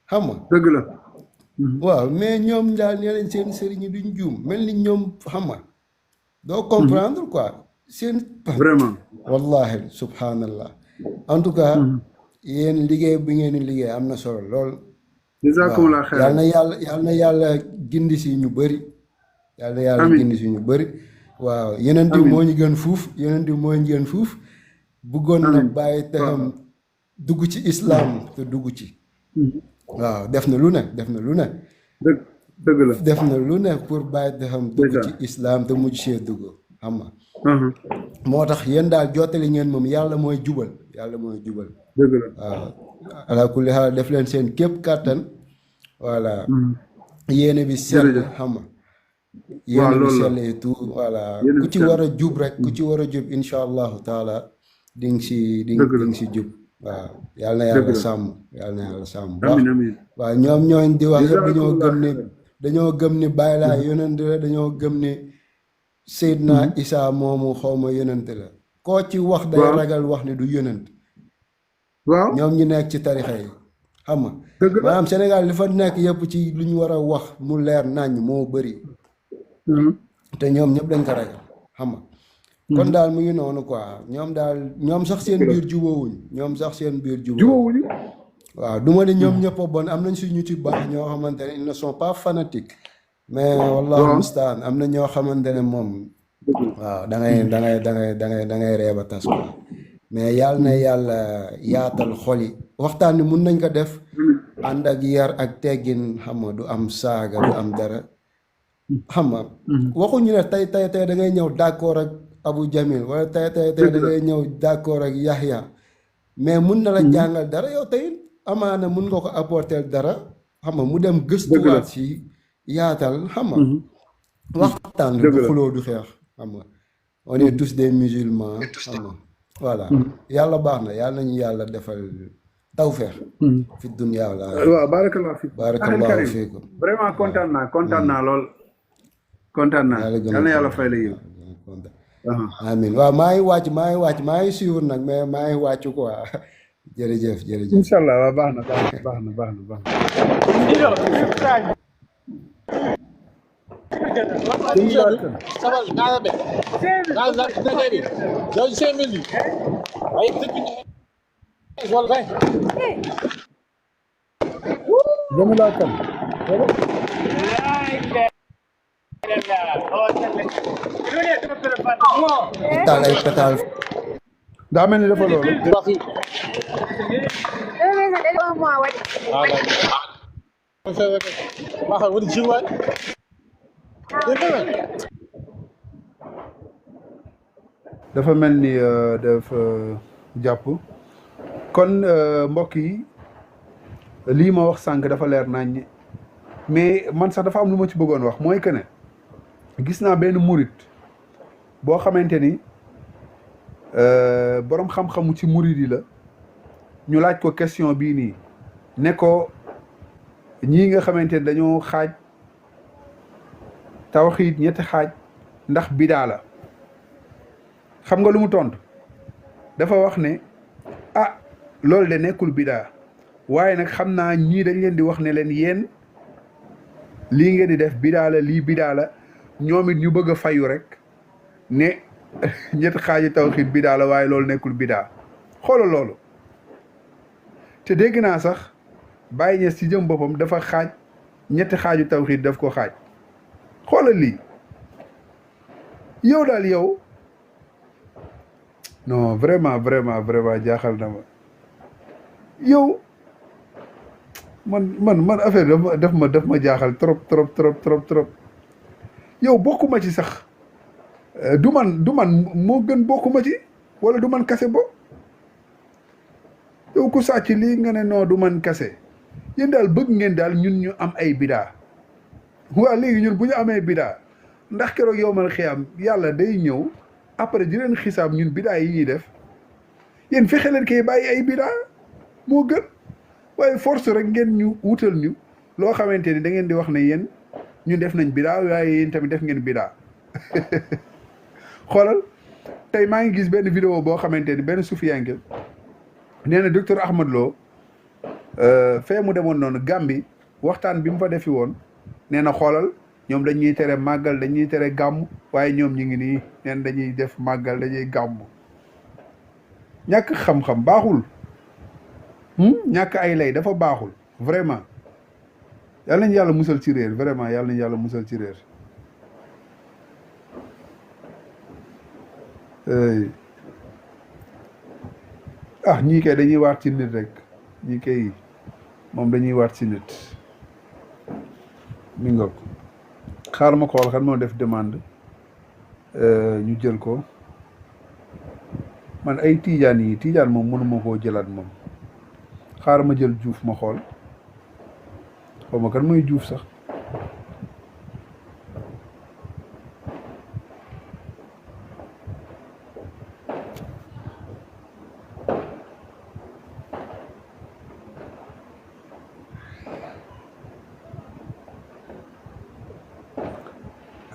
F: xam nga
A: dëgg la
F: waaw mais ñoom daal nee nañ seen sëriñ yi duñ juum mel ni ñoom xam nga doo comprendre quoi seen
A: vraiment
F: wallahi subhanallah en tout cas yéen liggéey bi ngeen di liggéey am na solo lool waaw
A: jazakumullah xeyran
F: yal na yàlla gindi si ñu bëri yal na yàlla
A: amin
F: gindi si ñu bëri waaw yeneen bi
A: amin
F: moo ñu gën fuuf yeneen bi moo ñu gën fuuf bëggoon na
A: amin
F: bàyyi
A: waaw
F: texam dugg ci islam te dugg ci waaw def na lu ne def na lu ne
A: dëgg dëgg la
F: def na lu ne pour bàyyi texam dugg
A: déjà
F: ci islam te mujj see dugg xam nga moo tax yéen daal jottali ngeen moom yàlla mooy jubal yàlla mooy jubal
A: dëgg la
F: waaw ala kulli xaal def leen seen képp kàttan voilà yéene bi sell
A: jërëjëf
F: xam nga
A: waaw
F: yéene bi
A: loolu la
F: sell et tout voilà
A: yéen
F: ku
A: bi
F: ci
A: sell
F: war a jub rek ku ci war a jub incha allahu taala di nga si
A: dëgg la
F: nga si jub waaw yàlla na
A: dëgg
F: yàlla
A: la
F: sàmm yàlla na yàlla sàmm baax
A: amin amin
F: waaw ñoom ñooñ di wax yëpp
A: jazakumullah
F: dañoo gëm ni bàyyi laa yonent la dañoo gëm ni Seydina Isa moomu xawma yonent la koo ci wax day
A: waaw
F: ragal wax ni du yonent
A: waaw
F: ñoom ñu nekk ci tarixa yi xam nga
A: dëgg la
F: maanaam Sénégal li fa nekk yëpp ci lu ñu war a wax mu leer naññ moo bëri te ñoom ñëpp dañ ko ragal xam nga kon daal mu ngi noonu quoi ñoom sax seen biir jubóowuñ ñoom sax seen biir jubóowuñ
A: jubóowuñu
F: waaw du ma ne ñoom ñëpp a bon am nañ si ñu ci baax ñoo xamante ne ils ne sont pas fanatiques mais wallahu
A: waaw
F: mustaan am na ñoo xamante ne moom waaw da ngay reeb a tas quoi mais yàlla na yàlla yaatal xol yi waxtaan bi mun nañ ko def ànd ak yar ak teggin xam nga du am saaga du am dara xam nga waxuñu ne tey da ngay ñëw d'accord ak Abu Jamil wala tey da ngay ñëw d'accord ak Yahya mais mun na la jàngal dara yow tey amaana mun nga ko apporter dara xam nga mu dem gëstuwaat si yaatal xam nga waxtaan la du xuloo du xeex xam nga on est tous des musulmans xam nga voilà yàlla baax na yàlla nañu yàlla defal tawfeex fi dunya wala
A: waaw barakallahu fiik
F: barakallahu fiikum
A: vraiment kontaan naa lool kontaan naa
F: yàlla gën
A: yal
F: a
A: na yàlla fay la yiw
F: kontaan amin waaw maa ngi wàcc maa ngi suivre nag mais maa ngi wàcc quoi jërëjëf
A: incha allah waaw baax na
F: taal ay pétale
A: daa mel ni dafa loolu dafa mel ni dafa jàpp kon mbokk yi lii ma wax sànq dafa leer nañ mais man sax dafa am lu ma ci bëggoon wax mooy que ne gis naa benn murit boo xamante ni boroom xam-xamu ci murit yi la ñu laaj ko question bii nii ne ko ñii nga xamante ni dañoo xaaj tawxiid ñetti xaaj ndax bidaa la xam nga lu mu tontu dafa wax ne ah loolu de nekkul bidaa waaye nag xam naa ñii dañ leen di wax ne leen yéen lii ngeen di def bidaa la lii bidaa la ñoom it ñu bëgg a fayu rek ne ñetti xaaji tawxiid bidaa la waaye loolu nekkul bidaa xoolal loolu te dégg naa sax Baye Niass ci jëm boppam dafa xaaj ñetti xaaju tawxiid daf ko xaaj xoolal lii yow daal yow non vraiment jaaxal na ma yow man affaire daf ma jaaxal trop yow bokkuma ci sax du man moo gën bokkuma ci wala du man kase bo yow ku sàcc lii nga ne non du man kase yéen daal bëgg ngeen daal ñun ñu am ay bidaa waa léegi ñun bu ñu amee bidaa ndax keroog yow man xiyam yàlla day ñëw après di leen xisaab ñun bidaa yi ñuy def yéen fexe leen kay bàyyi ay bidaa moo gën waaye force rek ngeen ñu wutal ñu loo xamante ni da ngeen di wax ne yéen ñun def nañ bidaa waaye yéen tamit def ngeen bidaa xoolal tey maa ngi gis benn vidéo boo xamante ni benn sufiyanke nee na docteur Ahmad Lo fee mu demoon noonu Gàmbi waxtaan bi mu fa defi woon nee na xoolal ñoom dañuy tere màggal dañuy tere gàmm waaye ñoom ñu ngi nii neen dañuy def màggal dañuy gàmm ñàkk xam-xam baaxul ñàkk ay lay dafa baaxul vraiment yàlla nañu yàlla musal ci réer vraiment yàlla nañu yàlla musal ci réer ñii kay dañuy waat ci nit rek ñii kay moom dañuy waat ci nit mi nga ko xaar ma xool kan moo def demande ñu jël ko man ay tiijaan moom mënuma koo jëlaat moom xaar ma jël Juuf ma xool xaw ma kan mooy Juuf sax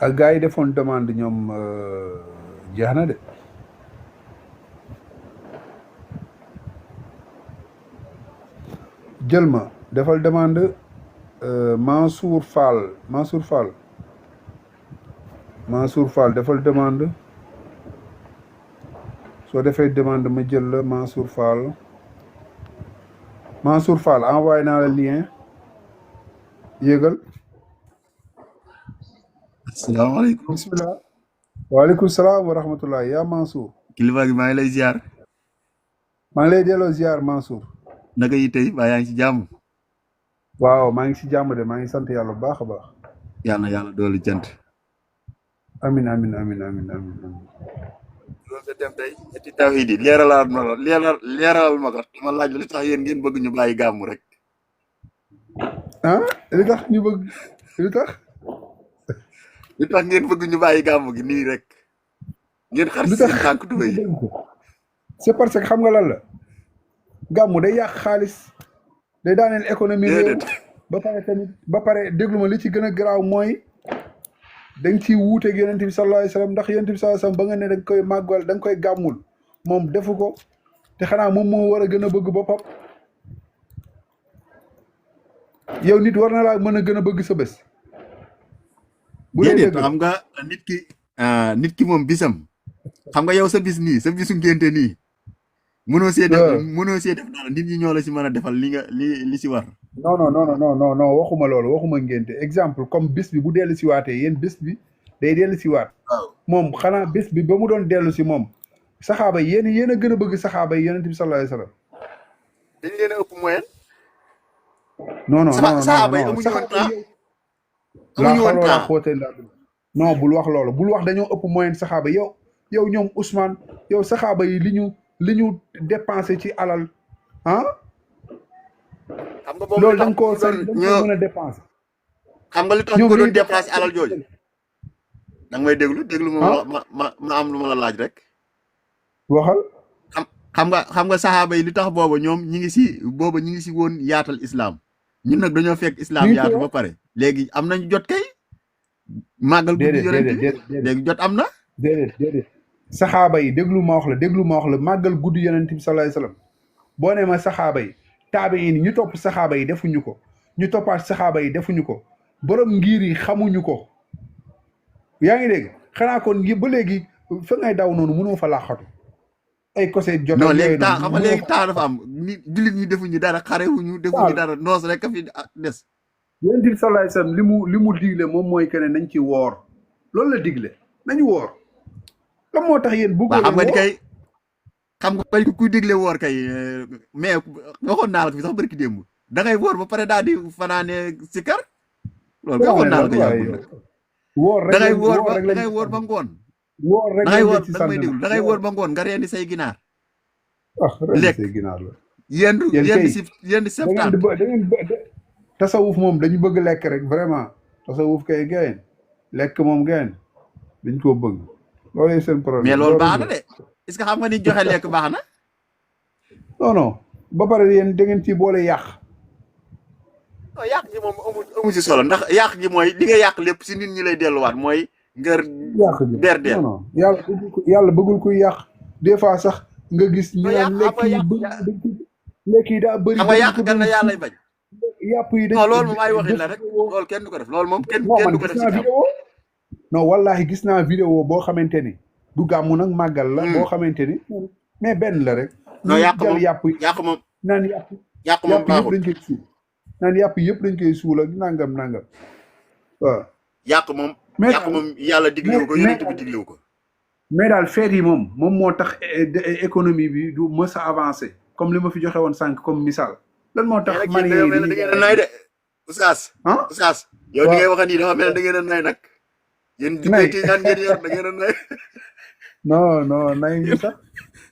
A: ak gars yi defoon demande ñoom jeex na de jël ma defal demande Mansour Fall defal demande soo defee demande ma jël la Mansour Fall envoyé naa la lien yéegal
G: asalaamaaleykum.
A: bismillah waaleykum salaam wa rahmatullah yaa Mansour
G: kilifa gi maa ngi lay ziar.
A: maa ngi lay delloo ziar Mansour
G: naka yi tey baa yaa ngi ci jàmm.
A: waaw maa ngi si jàmm de maa ngi sant yàlla bu baax a baax.
G: yàlla na yàlla doolu jant.
A: amin.
G: loolu nga dem tey ñetti tawhid yi leeralal ma ko dama laaj la li tax yéen ngeen bëgg ñu bàyyi gàmmu rek.
A: li tax ñu bëgg li tax
G: ngeen bëgg ñu bàyyi gàmmu gi nii rek. ngeen xar si seen tànk tuba yi.
A: c'est parce que xam nga lan la gàmmu day yàq xaalis day daaneel économie réew ba pare déglu ma li ci gën a garaaw mooy da nga ciy wuuteeg yonent bi sallallahu alayhi wasallam ndax yonent bi sallallahu alayhi wasallam ba nga ne da nga koy màggal da nga koy gàmmul moom defu ko te xanaa moom moo war a gën a bëgg boppam yow nit war na laa mën a gën a bëgg sa bés. bu dee dëgg
G: xam nga nit ki moom bisam xam nga yow sa bis nii sa bisu ngénte nii. mënoo see def dara nit ñi ñoo la si mën a defal li si war.
A: non waxuma loolu waxuma ngénte exemple comme bis bi bu dellu si waatee yéen bis bi day dellu si waat. moom xanaa bis bi ba mu doon dellu si moom saxaaba yi yéen a gën a bëgg saxaaba yi yonent bi sallallahu alayhi wasallam.
G: dañ leen a ëpp moyen.
A: non
G: saxaaba yi amuñu woon temps
A: non bul wax loolu bul wax dañoo ëpp moyen saxaaba yow ñoom Ousmane yow saxaaba yi li ñu dépensé ci alal
G: xam nga boobu
A: loolu da nga koo mën a dépensé.
G: xam nga li tax ñu ko doon dépensé alal jooju. da nga may déglu ma am lu ma la laaj rek.
A: waxal.
G: xam nga saxaaba yi li tax booba ñoom ñi ngi si woon yaatal islam ñun nag dañoo fekk islam yaatu ba pare. léegi am nañu jot kay. màggal guddi yonent bi léegi jot am na.
A: déedéet saxaaba yi déglu ma wax la màggal guddi yonent bi sallallahu alayhi wasallam boo nee ma saxaaba yi taabiin ñu topp saxaaba yi defuñu ko ñu toppaat saxaaba yi defuñu ko borom ngir yi xamuñu ko yaa ngi dégg xanaa kon ba léegi fa ngay daw noonu mënoo fa laaxatu ay kose jot
G: non léegi temps xam nga léegi temps dafa am ni jullit ñi defuñu dara xarewuñu defuñu dara noos rek a fi des.
A: yonent bi sallallahu alayhi wasallam li mu digle moom mooy que ne nañ ci woor loolu la digle nañu woor. lan moo tax yéen bëggoo
G: xam nga ni kay xam nga bañ ko kuy digle woor kay mais waxoon naa la ko fi sax barki démb da ngay woor ba pare daal di fanaane sikar loolu waxoon naa la ko yàggul nag
A: woor rek
G: da ngay
A: lañ
G: woor
A: woor
G: ba
A: rek
G: da
A: lañ
G: ngay woor ba ngoon
A: woor rek
G: da ngay
A: lañ
G: woor
A: ci
G: da nga may
A: sànni
G: déglu da ngay woor ba ngoon nga rendi say ginaar
A: ah ren
G: lekk
A: say ginaar la
G: yendu
A: yéen
G: yendu
A: kay
G: si yendu
A: da ngeen
G: septaat
A: di da ngeen tasawuf moom dañu bëgg lekk rek vraiment tasawuf kay gayen lekk moom gayen dañ koo bëgg loolu seen problème
G: mais loolu
A: loolu
G: baax
A: rek
G: na
A: la
G: de est-ce que xam nga ni joxe lekk baax na
A: non non ba pare yéen da ngeen ci boole yàq
G: non yàq gi moom amu si solo ndax yàq gi mooy li nga yàq lépp si nit ñi lay delluwaat mooy ngër
A: yàq gi
G: berdeel
A: non non yàlla bëggul kuy yàq des fois sax nga gis ñu
G: non yàq
A: naan
G: xam
A: lekk
G: nga
A: yi
G: yàq
A: bëri dañ ko lekk yi daa bëri
G: xam nga
A: dañ
G: yàq
A: ko
G: gan
A: doon
G: la yàllay bañ
A: yàpp yi dañ
G: non loolu moom ay waxin
A: def
G: la rek
A: vidéo
G: loolu kenn du ko def loolu moom kenn
A: non
G: kenn
A: man
G: du ko
A: gis
G: def si
A: naa
G: gàmm
A: vidéo non wallahi gis naa vidéo boo xamante ni du gàmmu nag màggal la boo xamante ni mais benn la rek
G: non
A: ñu
G: yàq
A: jël
G: moom
A: yàpp yi
G: yàq moom
A: naan yàpp
G: yàq moom
A: yàpp yëpp
G: baaxul
A: dañ koy suul naan yàpp yëpp dañ koy suul ak nangam nangam waaw
G: yàq moom
A: mais
G: yàq moom yàlla diglewu ko
A: mais
G: yonent bi diglewu ko
A: mais daal feet yi moom moo tax économie bi du mës a avancé comme li ma fi joxe woon sànq comme misaal lan moo
G: mais
A: tax
G: nag
A: man
G: yéen
A: yi
G: da
A: dañuy
G: ngeen a nay de oustaz
A: ah
G: oustaz yow ni
A: waaw
G: ngay waxe nii dafa mel ne da ngeen a nay nag yéen di koy
A: nay
G: tiiñaan ngeen yor da ngeen a nay
A: non non nay ñu sax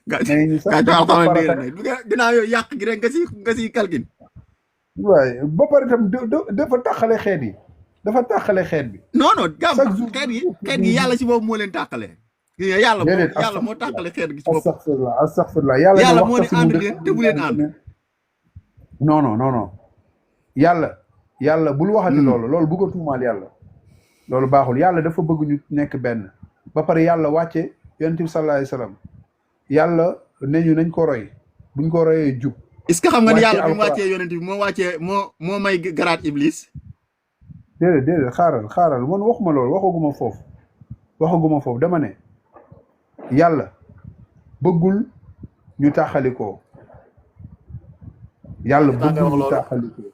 G: gaa
A: nay ñu sax
G: gaa
A: def
G: joxal
A: ko
G: xamal da ngeen
A: farata
G: a nay du nga ginnaaw yow yàq gi rek nga si kalkin
A: waaye ba pare tam dafa tàqale xeet yi dafa tàqale xeet bi
G: non non gàmm
A: chaque jour
G: xeet gi yàlla si boobu moo leen tàqale yàlla moo
A: déedéet
G: yàlla moo tàqale xeet gi si bopp
A: astaghfirullah astaghfirullah yàlla ne
G: yàlla moo ne
A: waxtasimu
G: ànd
A: bi
G: leen te bu leen ànd
A: non non non non yàlla bul waxati loolu bu ko tuumaal yàlla loolu baaxul yàlla dafa bëgg ñu nekk benn ba pare yàlla wàcce yonent bi sallallahu alayhi wasallam yàlla ne ñu nañ ko roy buñ ko royee jub
G: est-ce que xam nga ni
A: wàcce
G: yàlla bi mu
A: alquran
G: wàccee yonent bi moo may garaat iblis
A: déedéet xaaral man waxuma loolu waxaguma foofu dama ne yàlla bëggul ñu tàqalikoo yàlla bëggul ñu tàqalikoo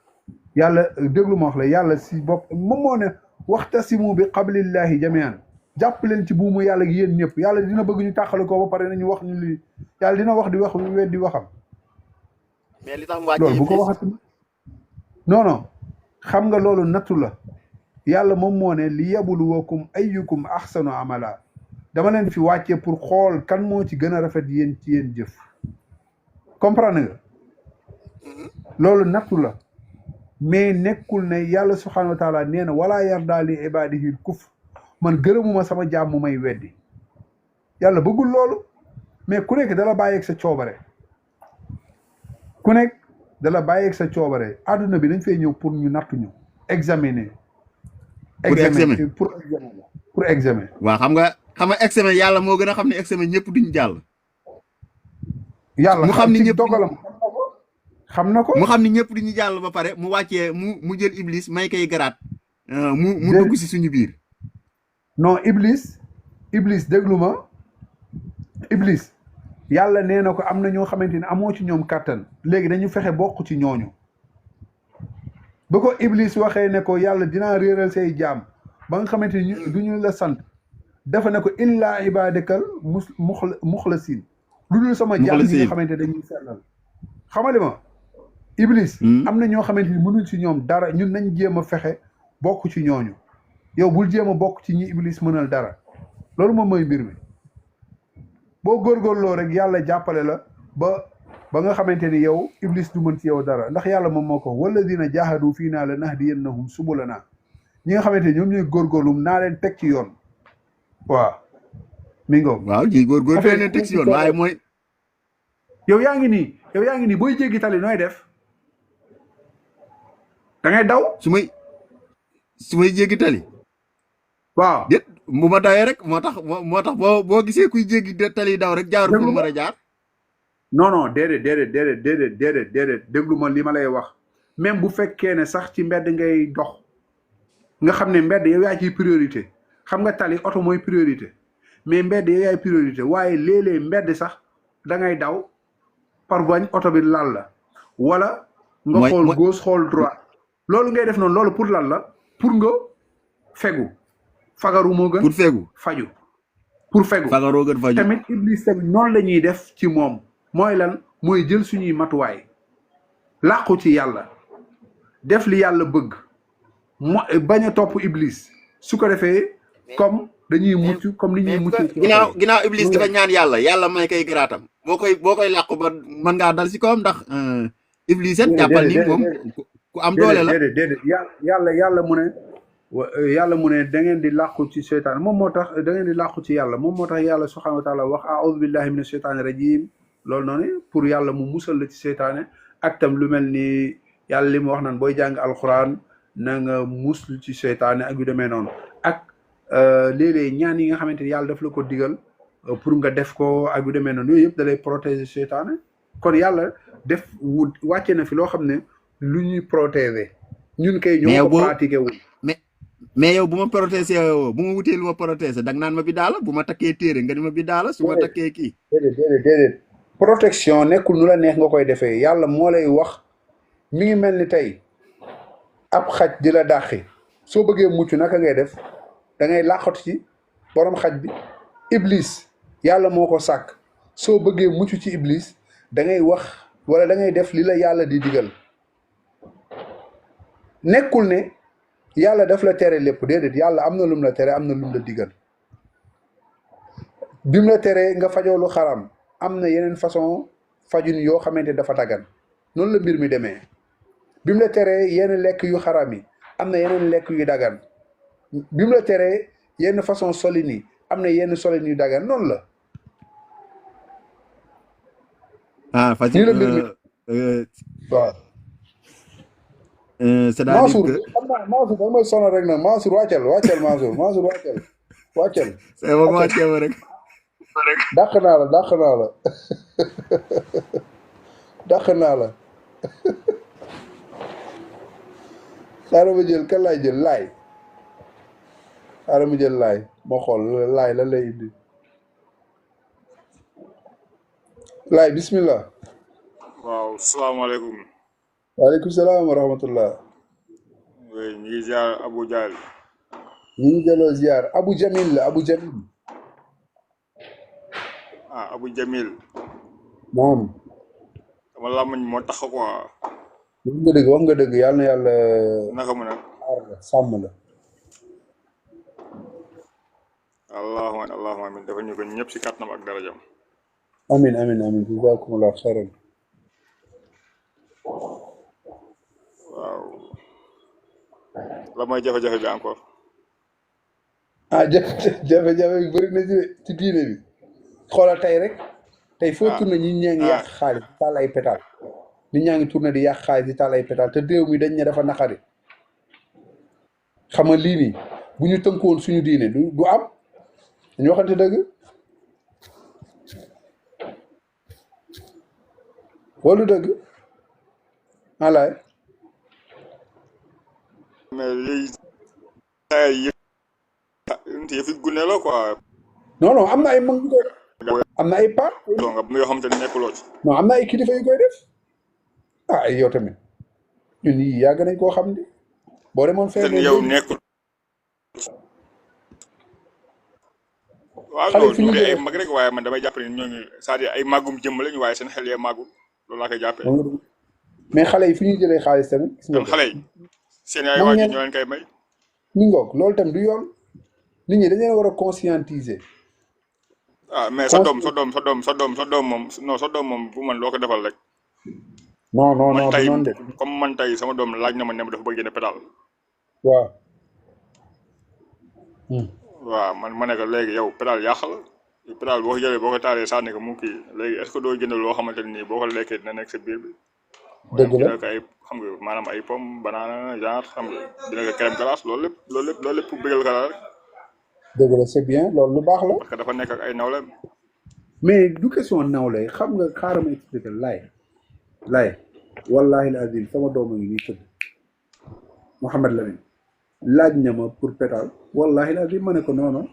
A: yàlla déglu ma wax la yàlla si bopp moom moo ne waxtasimu bi qablillahi jamian jàpp leen ci buumu yàlla gi yéen ñëpp yàlla dina bëgg ñu tàqalikoo ba pare nañu wax ñu li yàlla dina wax di wax weddi waxam
G: mais li tax mu wàccee
A: loolu bu ko
G: iblis
A: waxati non xam nga loolu nattu la yàlla moom moo ne li yabluwakum ayyukum ahsanu amala dama leen fi wàccee pour xool kan moo ci gën a rafet yéen ci yéen jëf comprendre nga loolu nattu la mais nekkul ne yàlla subhanahu wa taala nee na wala yarda li ibadihi kufr man gërëmuma sama jaam mu may weddi yàlla bëggul loolu mais ku nekk dala bàyyeeg sa coobare ku nekk dala bàyyeeg sa coobare àdduna bi dañ fay ñëw pour ñu nattu ñu examiner pour examen
G: waaw xam nga examen yàlla moo gën a xam ne examen ñëpp duñ jàll
A: yàlla
G: mu xam ni
A: ci
G: ñëpp
A: dogalam xam na ko
G: mu xam ni ñëpp duñu jàll ba pare mu wàccee mu jël iblis may koy garaat mu dugg si suñu biir
A: non iblis déglu ma iblis yàlla nee na ko am na ñoo xamante ne amoo ci ñoom kàttan léegi dañu fexe bokk ci ñooñu ba ko iblis waxee ne ko yàlla dinaa réeral say jaam ba nga xamante ni du ñu la sant dafa ne ko illa ibadakal muxlasin lu dul sama jaam yi nga xamante dañuy sellal xamali ma iblis am na ñoo xamante ni mënuñ ci ñoom dara ñun nañ jéem a fexe bokk ci ñooñu yow bul jéem a bokk ci ñi iblis mënal dara loolu moom mooy mbir mi boo góorgóorloo rek yàlla jàppale la ba nga xamante ni yow iblis du mën ci yow dara ndax yàlla moom moo ko walladina jahadu fii naa la nahdiyannahum subulana ñi nga xamante ni ñoom ñooy góorgóorlum naa leen teg ci yoon waaw mi ngoog
G: waaw ji góorgóor fee leen teg ci yoon waaye mooy
A: yow yaa ngi nii booy jéggi tali nooy def da ngay daw
G: su may jéggi tali
A: waaw
G: déet bu ma dawee rek moo tax boo gisee kuy jéggi tali daw rek jaarul fu mu war a jaar
A: non déedéet déglu ma li ma lay wax même bu fekkee ne sax ci mbedd ngay dox nga xam ne mbedd yow yaa ciy priorité xam nga tali oto mooy priorité mais mbedd yow yaay priorité waaye léeg-léeg mbedd sax da ngay daw par bañ oto bi lal la wala nga xool gauche xool droite loolu ngay def noonu loolu pour lan la pour nga fegu fagaru moo gën
G: pour fegu
A: faju pour fegu
G: fagaroo gën faju
A: tamit iblis tamit noonu la ñuy def ci moom mooy lan mooy jël suñuy matuwaay làqu ci yàlla def li yàlla bëgg bañ a topp iblis su ko defee comme dañuy mucc comme ni ñuy mucc
G: ginnaaw iblis dafa ñaan yàlla may koy garaatam boo koy làqu ba mën ngaa dal si kawam ndax iblis it jàppal ni moom ku am doole la
A: déedéet yàlla mu ne da ngeen di làqu ci seytaan moom moo tax da ngeen di làqu ci yàlla moom moo tax yàlla subhanahu wa taala wax a'udhu billahi minash shaytaani rajim loolu noonu pour yàlla mu musal la ci seytaane ak tam lu mel ni yàlla li mu wax naan booy jàng alxuraan na nga muslu ci seytaane ak yu demee noonu ak léeg-léeg ñaan yi nga xamante ni yàlla daf la ko digal pour nga def ko ak yu demee noonu yooyu yëpp da lay protéger seytaane kon yàlla def wàcce na fi loo xam ne lu ñuy protéger ñun kay ñoo ko pratiqué wul
G: mais yow bu ma protéger bu ma wutee lu ma protéger dag naan ma bi daala bu ma takkee téere nga ni ma bi daala su ma takkee kii
A: déedéet protection nekkul nu la neex nga koy defee yàlla moo lay wax mi ngi mel ni tey ab xaj di la dàqi soo bëggee mucc naka ngay def da ngay làqatu ci borom xaj bi iblis yàlla moo ko sàkk soo bëggee mucc ci iblis da ngay wax wala da ngay def li la yàlla di digal nekkul ne yàlla daf la tere lépp déedéet yàlla am na lum la tere am na lum la digal bim la teree nga fajoo lu xaram am na yeneen façon fajun yoo xamante dafa dagan noonu la mbir mi demee bim la teree yenn lekk yu xaram yi am na yeneen lekk yu dagan bim la teree yenn façon solin yi am na yenn solin yu dagan noonu la nii la mbir mi waaw
G: c'est-à-dire
A: Mansour
G: que
A: xam naa Mansour da may sonal rek nag Mansour wàccal Mansour wàccal
G: c'est ba ma teew rek
A: dàq naa la dàq naa la xaaral ma jël kan laay jël laay xaaral ma jël laay ma xool laay lan lay indi laay bismillah
H: waaw salaamaaleykum.
A: waaleykum salaam wa rahmatullah
H: oui ñu ngi ziar Abou Dial.
A: ñu ngi delloo ziar Abu Jamil la Abu Jamil
H: ah Abou Jamil.
A: moom
H: dama làmmiñ moo tax quoi.
A: wax nga dëgg yàlla na yàlla
H: naka mu ne.
A: aar la sàmm la
H: allahumma amin dafa ñu ko ñëpp si kàttanam ak darajam.
A: amin jazakumullah xayran
H: waaw. la mooy jafe-jafe bi encore.
A: jafe-jafe bi bëri na ci diine bi xoolal tey rek tey foo tourné ñi ñaa ngi yàq xaalis di taal ay pétal nit ñaa ngi tourné di yàq xaalis di taal ay pétal te réew mi dañ ne dafa naqari xam nga lii nii bu ñu tënkoon suñu diine du am dañu waxante dëgg wala dëgg alaay
H: mais lii saa yëfi gune la quoi.
A: non am na ay mag yu koy def am na ay paar
H: nga yoo xamante ne nekkuloo ci.
A: non am na ay kilifa yu koy def ay yow tamit ñun yii yàgg nañ koo xam ni boo demoon fenn
H: yow nekkul. waaw
A: xale
H: loolu
A: fi ñu
H: du ay
A: jëlee
H: mag rek waaye man damay jàpp ne ñooñu c'est-à-dire ay màggum jëmm lañu waaye seen xel yee màggul loolu laa koy jàppee.
A: mais xale yi fi ñuy jëlee xaalis tamit gis nga
H: kon xale yi seen ay
A: mag
H: waajur
A: ñeen
H: ñoo leen koy may.
A: mi ngoog loolu tam du yoon nit ñi dañ leen war a conscientiser
H: ah mais sa doom moom non sa doom moom bu man loo ko defal rek.
A: non
H: man
A: du
H: tey
A: noonu de
H: comme man tey sama doom laaj na ma ne ma dafa bëgg jënd pédal.
A: waaw
H: waaw man ma ne ko léegi yow pédal yàq la pédal boo ko jëlee boo ko taalee sànni ko mu kii léegi est ce que doo jënd loo xamante ne nii boo ko lekkee dina nekk sa biir bi.
A: dëgg la
H: dina ko ay xam nga maanaam ay pomme banana genre xam nga dina ko crème glace loolu lépp pour bëggal ko la rek.
A: dëgg la c'est bien loolu lu baax la
H: parce que dafa nekk ak ay nawleem.
A: mais du question nawle xam nga xaaral ma expliqué laay wallahi azim sama doom a ngi nii tëdd Mouhamed Lamine laaj na ma pour pétal wallahi azim ma ne ko non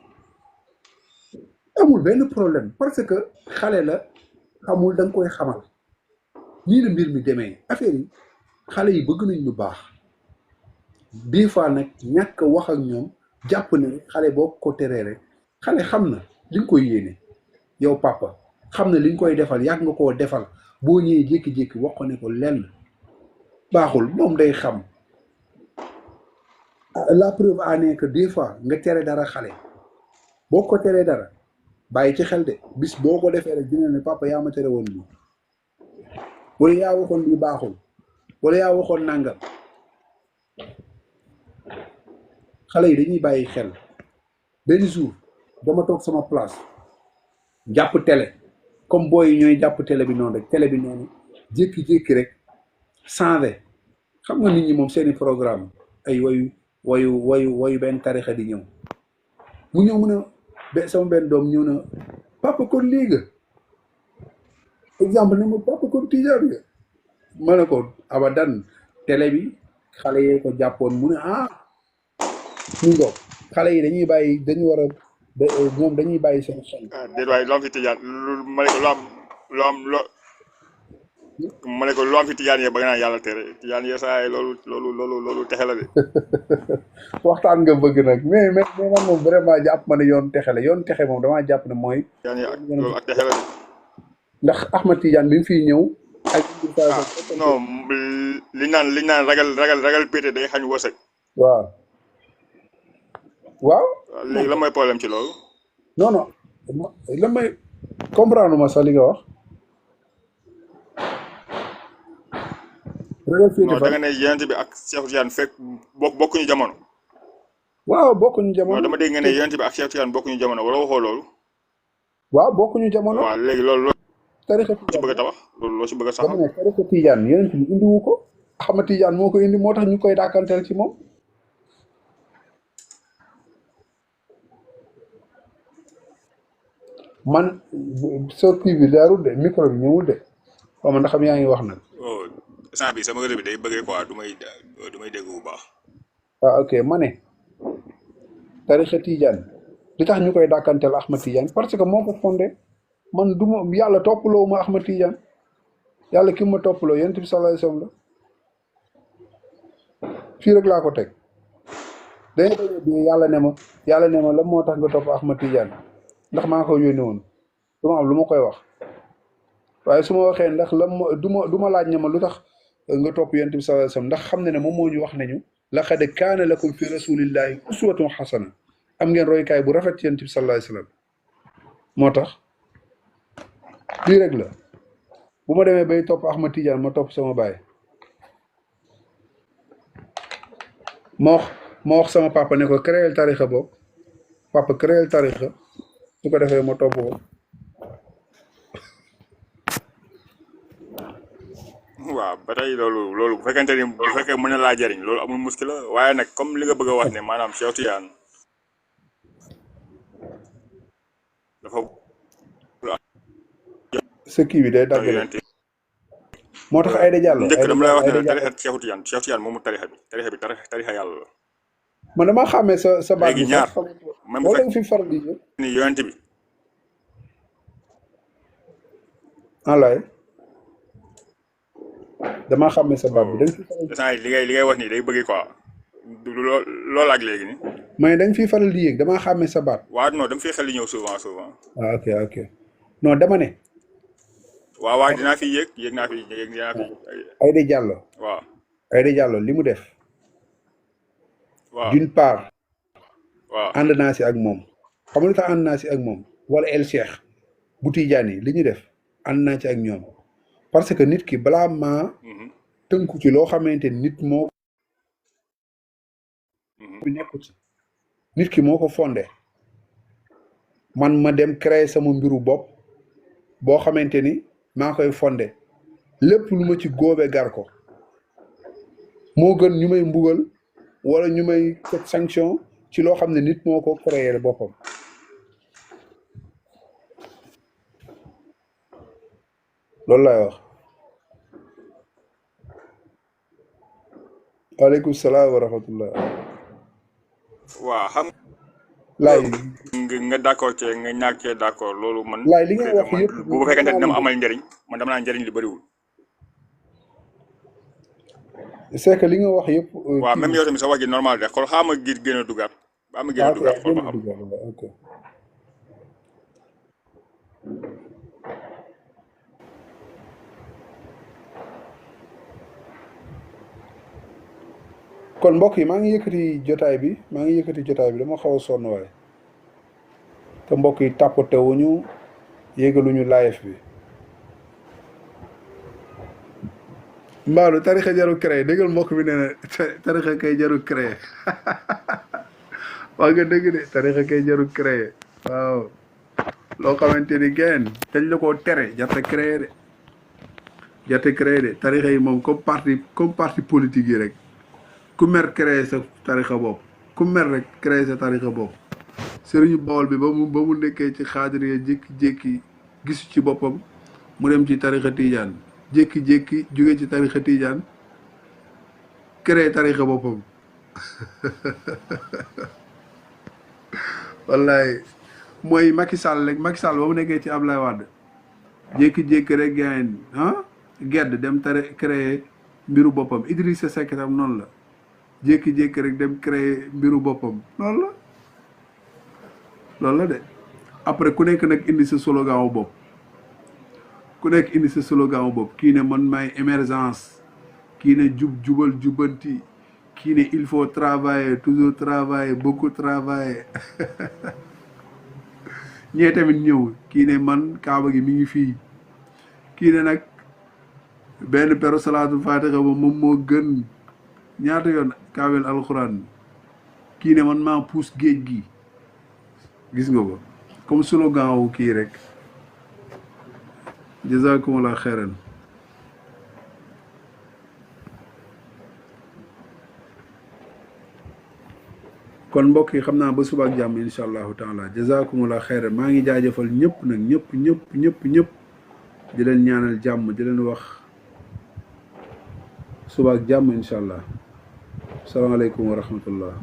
A: amul benn problème parce que xale la xamul da nga koy xamal nii la mbir mi demee affaire yi xale yi bëgg nañ lu baax des fois nag ñàkk wax ak ñoom jàpp ne xale boo ko teree rek xale xam na li nga koy yéene yow papa xam ne li nga koy defal yàgg nga koo defal boo ñëwee jékki-jékki wax ko ne ko lenn baaxul moom day xam. La preuve en est que des fois nga tere dara xale boo ko teree dara bàyyi ci xel de bis boo ko defee rek dina ne papa yaa ma tere woon lii wala yaa waxoon lii baaxul wala yaa waxoon nangam xale yi dañuy bàyyi xel. benn jour dama toog sama place jàpp télé comme booy yi ñooy jàpp télé bi noonu rek télé bi noonu jékki-jékki rek changé xam nga nit ñi moom seeni programme ay wayu benn tarixa di ñëw mu ñëw mu ne sama benn doom ñëw na papa kon lii nga exemple ne ma papa kon tijaan nga ma ne ko abadan télé bi xale yee ko jàppoon mu ne ñu ngoog xale yi dañuy bàyyi dañu war a ñoom dañuy bàyyi seen xel.
H: déet waaye lu am fi tijaan ma ne ko ma ne ko lu am fi tijaan yee ba nga naan yàlla tere tijaan yee saa yi loolu texe la de.
A: waxtaan nga bëgg nag mais man moom vraiment jàpp ma ne yoon texe la yoon texe moom damaa jàpp ne mooy.
H: tijaan yee loolu ak texe la de.
A: ndax Ahmad Tidiane bi mu fiy ñëw. ak
H: non liñ naan ragal pété day xañ wërsëg.
A: waaw.
H: léegi la mooy problème ci loolu.
A: non la may comprendre ma sax li nga wax.
H: non da nga ne yonent bi ak Cheikh Tidiane fekk bokkuñu jamono.
A: waaw bokkuñu jamono.
H: non dama dégg nga ne yonent bi ak Cheikh Tidiane bokkuñu jamono wala waxoo loolu.
A: waaw bokkuñu jamono.
H: waaw léegi loolu.
A: tarixa
H: loo ci bëgg a tabax loolu loo ci bëgg a sax.
A: dama ne tarixa Tidiane yonent bi indiwu ko. Ahmad Tidiane moo ko indi moo tax ñu koy dàkkanteel ci moom. man sa kii bi daarul de micro bi ñëwul de xaw ma ndax xam yaa ngi wax nag.
H: instant bi sama réseau bi day bëggee quoi du may dégg bu baax.
A: ok ma ne tarixa Tidiane li tax ñu koy dàkkanteel Ahmad Tidiane parce que moo ko fondé man du ma yàlla toppaloo ma Ahmad Tidiane yàlla ki ma toppaloo yonent bi sallallahu alayhi wasallam la fii rek laa ko teg dañu bi yàlla ne ma lan moo tax nga topp Ahmad Tidiane ndax maa ko yónni woon du ma am lu ma koy wax waaye su ma waxee ndax du ma laaj ne ma lu tax nga topp yonent bi sallallahu alayhi wasallam ndax xam ne moom moo ñu wax nañu laqad kaana lakum fi rasulillahi uswatun hasana am ngeen roykaay bu rafet ci yonent bi sallallahu alayhi wasallam moo tax lii rek la bu ma demee bay topp Ahmad Tidiane ma topp sama baay ma wax sama papa ne ko créel tarixa boobu papa créel tarixa su ko defee ma topp ko.
H: waaw ba tey loolu bu fekkente ni bu fekkee mën na laa jëriñ loolu amul muskila waaye nag comme li nga bëgg a wax ne maanaam Cheikh Tidiane dafa.
A: sa kii bi day dagg moo tax Aïda Diallo
H: njëkk dama lay wax ne tarixa Cheikh Tidiane moomu tarixa bi tarixa yàlla la.
A: man damaa xàmmee sa baat bi
H: léegi ñaar même bu fekkee
A: fi faral di
H: ni yonent bi.
A: alaay damaa xàmmee sa baat bi dañ fi
H: faral di li ngay wax nii day bëgg quoi du loolu ak léegi nii.
A: mais dañ fi faral di yéeg damaa xàmmee sa baat.
H: waaw non dama fi xel di ñëw souvent.
A: ok non dama ne.
H: waaw dinaa fi yéeg naa fi.
A: Aïda Diallo.
H: waaw
A: Aïda Diallo li mu def.
H: waaw
A: d'une part.
H: waaw
A: ànd naa si ak moom xam nga lu tax ànd naa si ak moom wala El Cheikh bu Tidiane li ñu def ànd naa ci ak ñoom parce que nit ki balaa maa tënku ci loo xamante nit moo bi nekku ci nit ki moo ko fondé man ma dem créer sama mbiru bopp boo xamante ni maa koy fondé lépp lu ma ci góobe gar ko moo gën ñu may mbugal wala ñu may teg sanction ci loo xam ne nit moo ko créer boppam loolu laay wax. waaleykum salaam wa rahmatullah.
H: waaw xam
A: laay
H: nga d'accord cee nga ñàkk cee d'accord loolu man.
A: laay li nga wax yëpp
H: bu fekkente ne dama amal njëriñ man dama naa njëriñ li bëriwul.
A: c'est que li nga wax yëpp.
H: waaw même yow tamit sa wax ji normal de xool xaama gën a dugaat. ba ma gën a dugaat xool ba xam.
A: kon mbokk yi maa ngi yëkkati jotaay bi dama xaw a sonn waaye te mbokk yi tàppate wuñu yéegaluñu live bi mbaalu tarixa jaru créé déggal mbokk bi nee na tarixa kay jaru créé wax nga dëgg de tarixa kay jaru créé waaw loo xamante ni genn dañ la koo tere jarte créé de tarixa yi moom comme parti politique yi rek ku mer créé sa tarixa bopp ku mer rek créé sa tarixa bopp sëriñu Bawol bi ba mu nekkee ci xaadiriya jékki-jékki gisu ci boppam mu dem ci tarixa Tijaan jékki-jékki jóge ci tarixa Tijaan créé tarixa boppam wallaay mooy Macky Sall rek Macky Sall ba mu nekkee ci Ablaye Wade jékki-jékki rek gayen gedd dem créé mbiru boppam Idrissa Seck tam noonu la jékki-jékki rek dem créé mbiru boppam loolu la de après ku nekk nag indi sa slogan wu bopp kii ne man maay émergence kii ne jubal jubanti kii ne il faut travailler toujours travailler beaucoup travailler ñee tamit ñëw kii ne man kaaba gi mi ngi fii kii ne nag benn peru salaatul fatiha ba moom moo gën ñaata yoon kaamel alxuraan kii ne man maa puus géej gi gis nga ko comme slogan wu kii rek jazakumullah xeyran kon mbokk yi xam naa ba suba ak jàmm incha allahu taala jazakumullah xeyran maa ngi jaajëfal ñëpp nag ñëpp di leen ñaanal jàmm di leen wax suba ak jàmm incha allah salaamaaleykum wa rahmatullah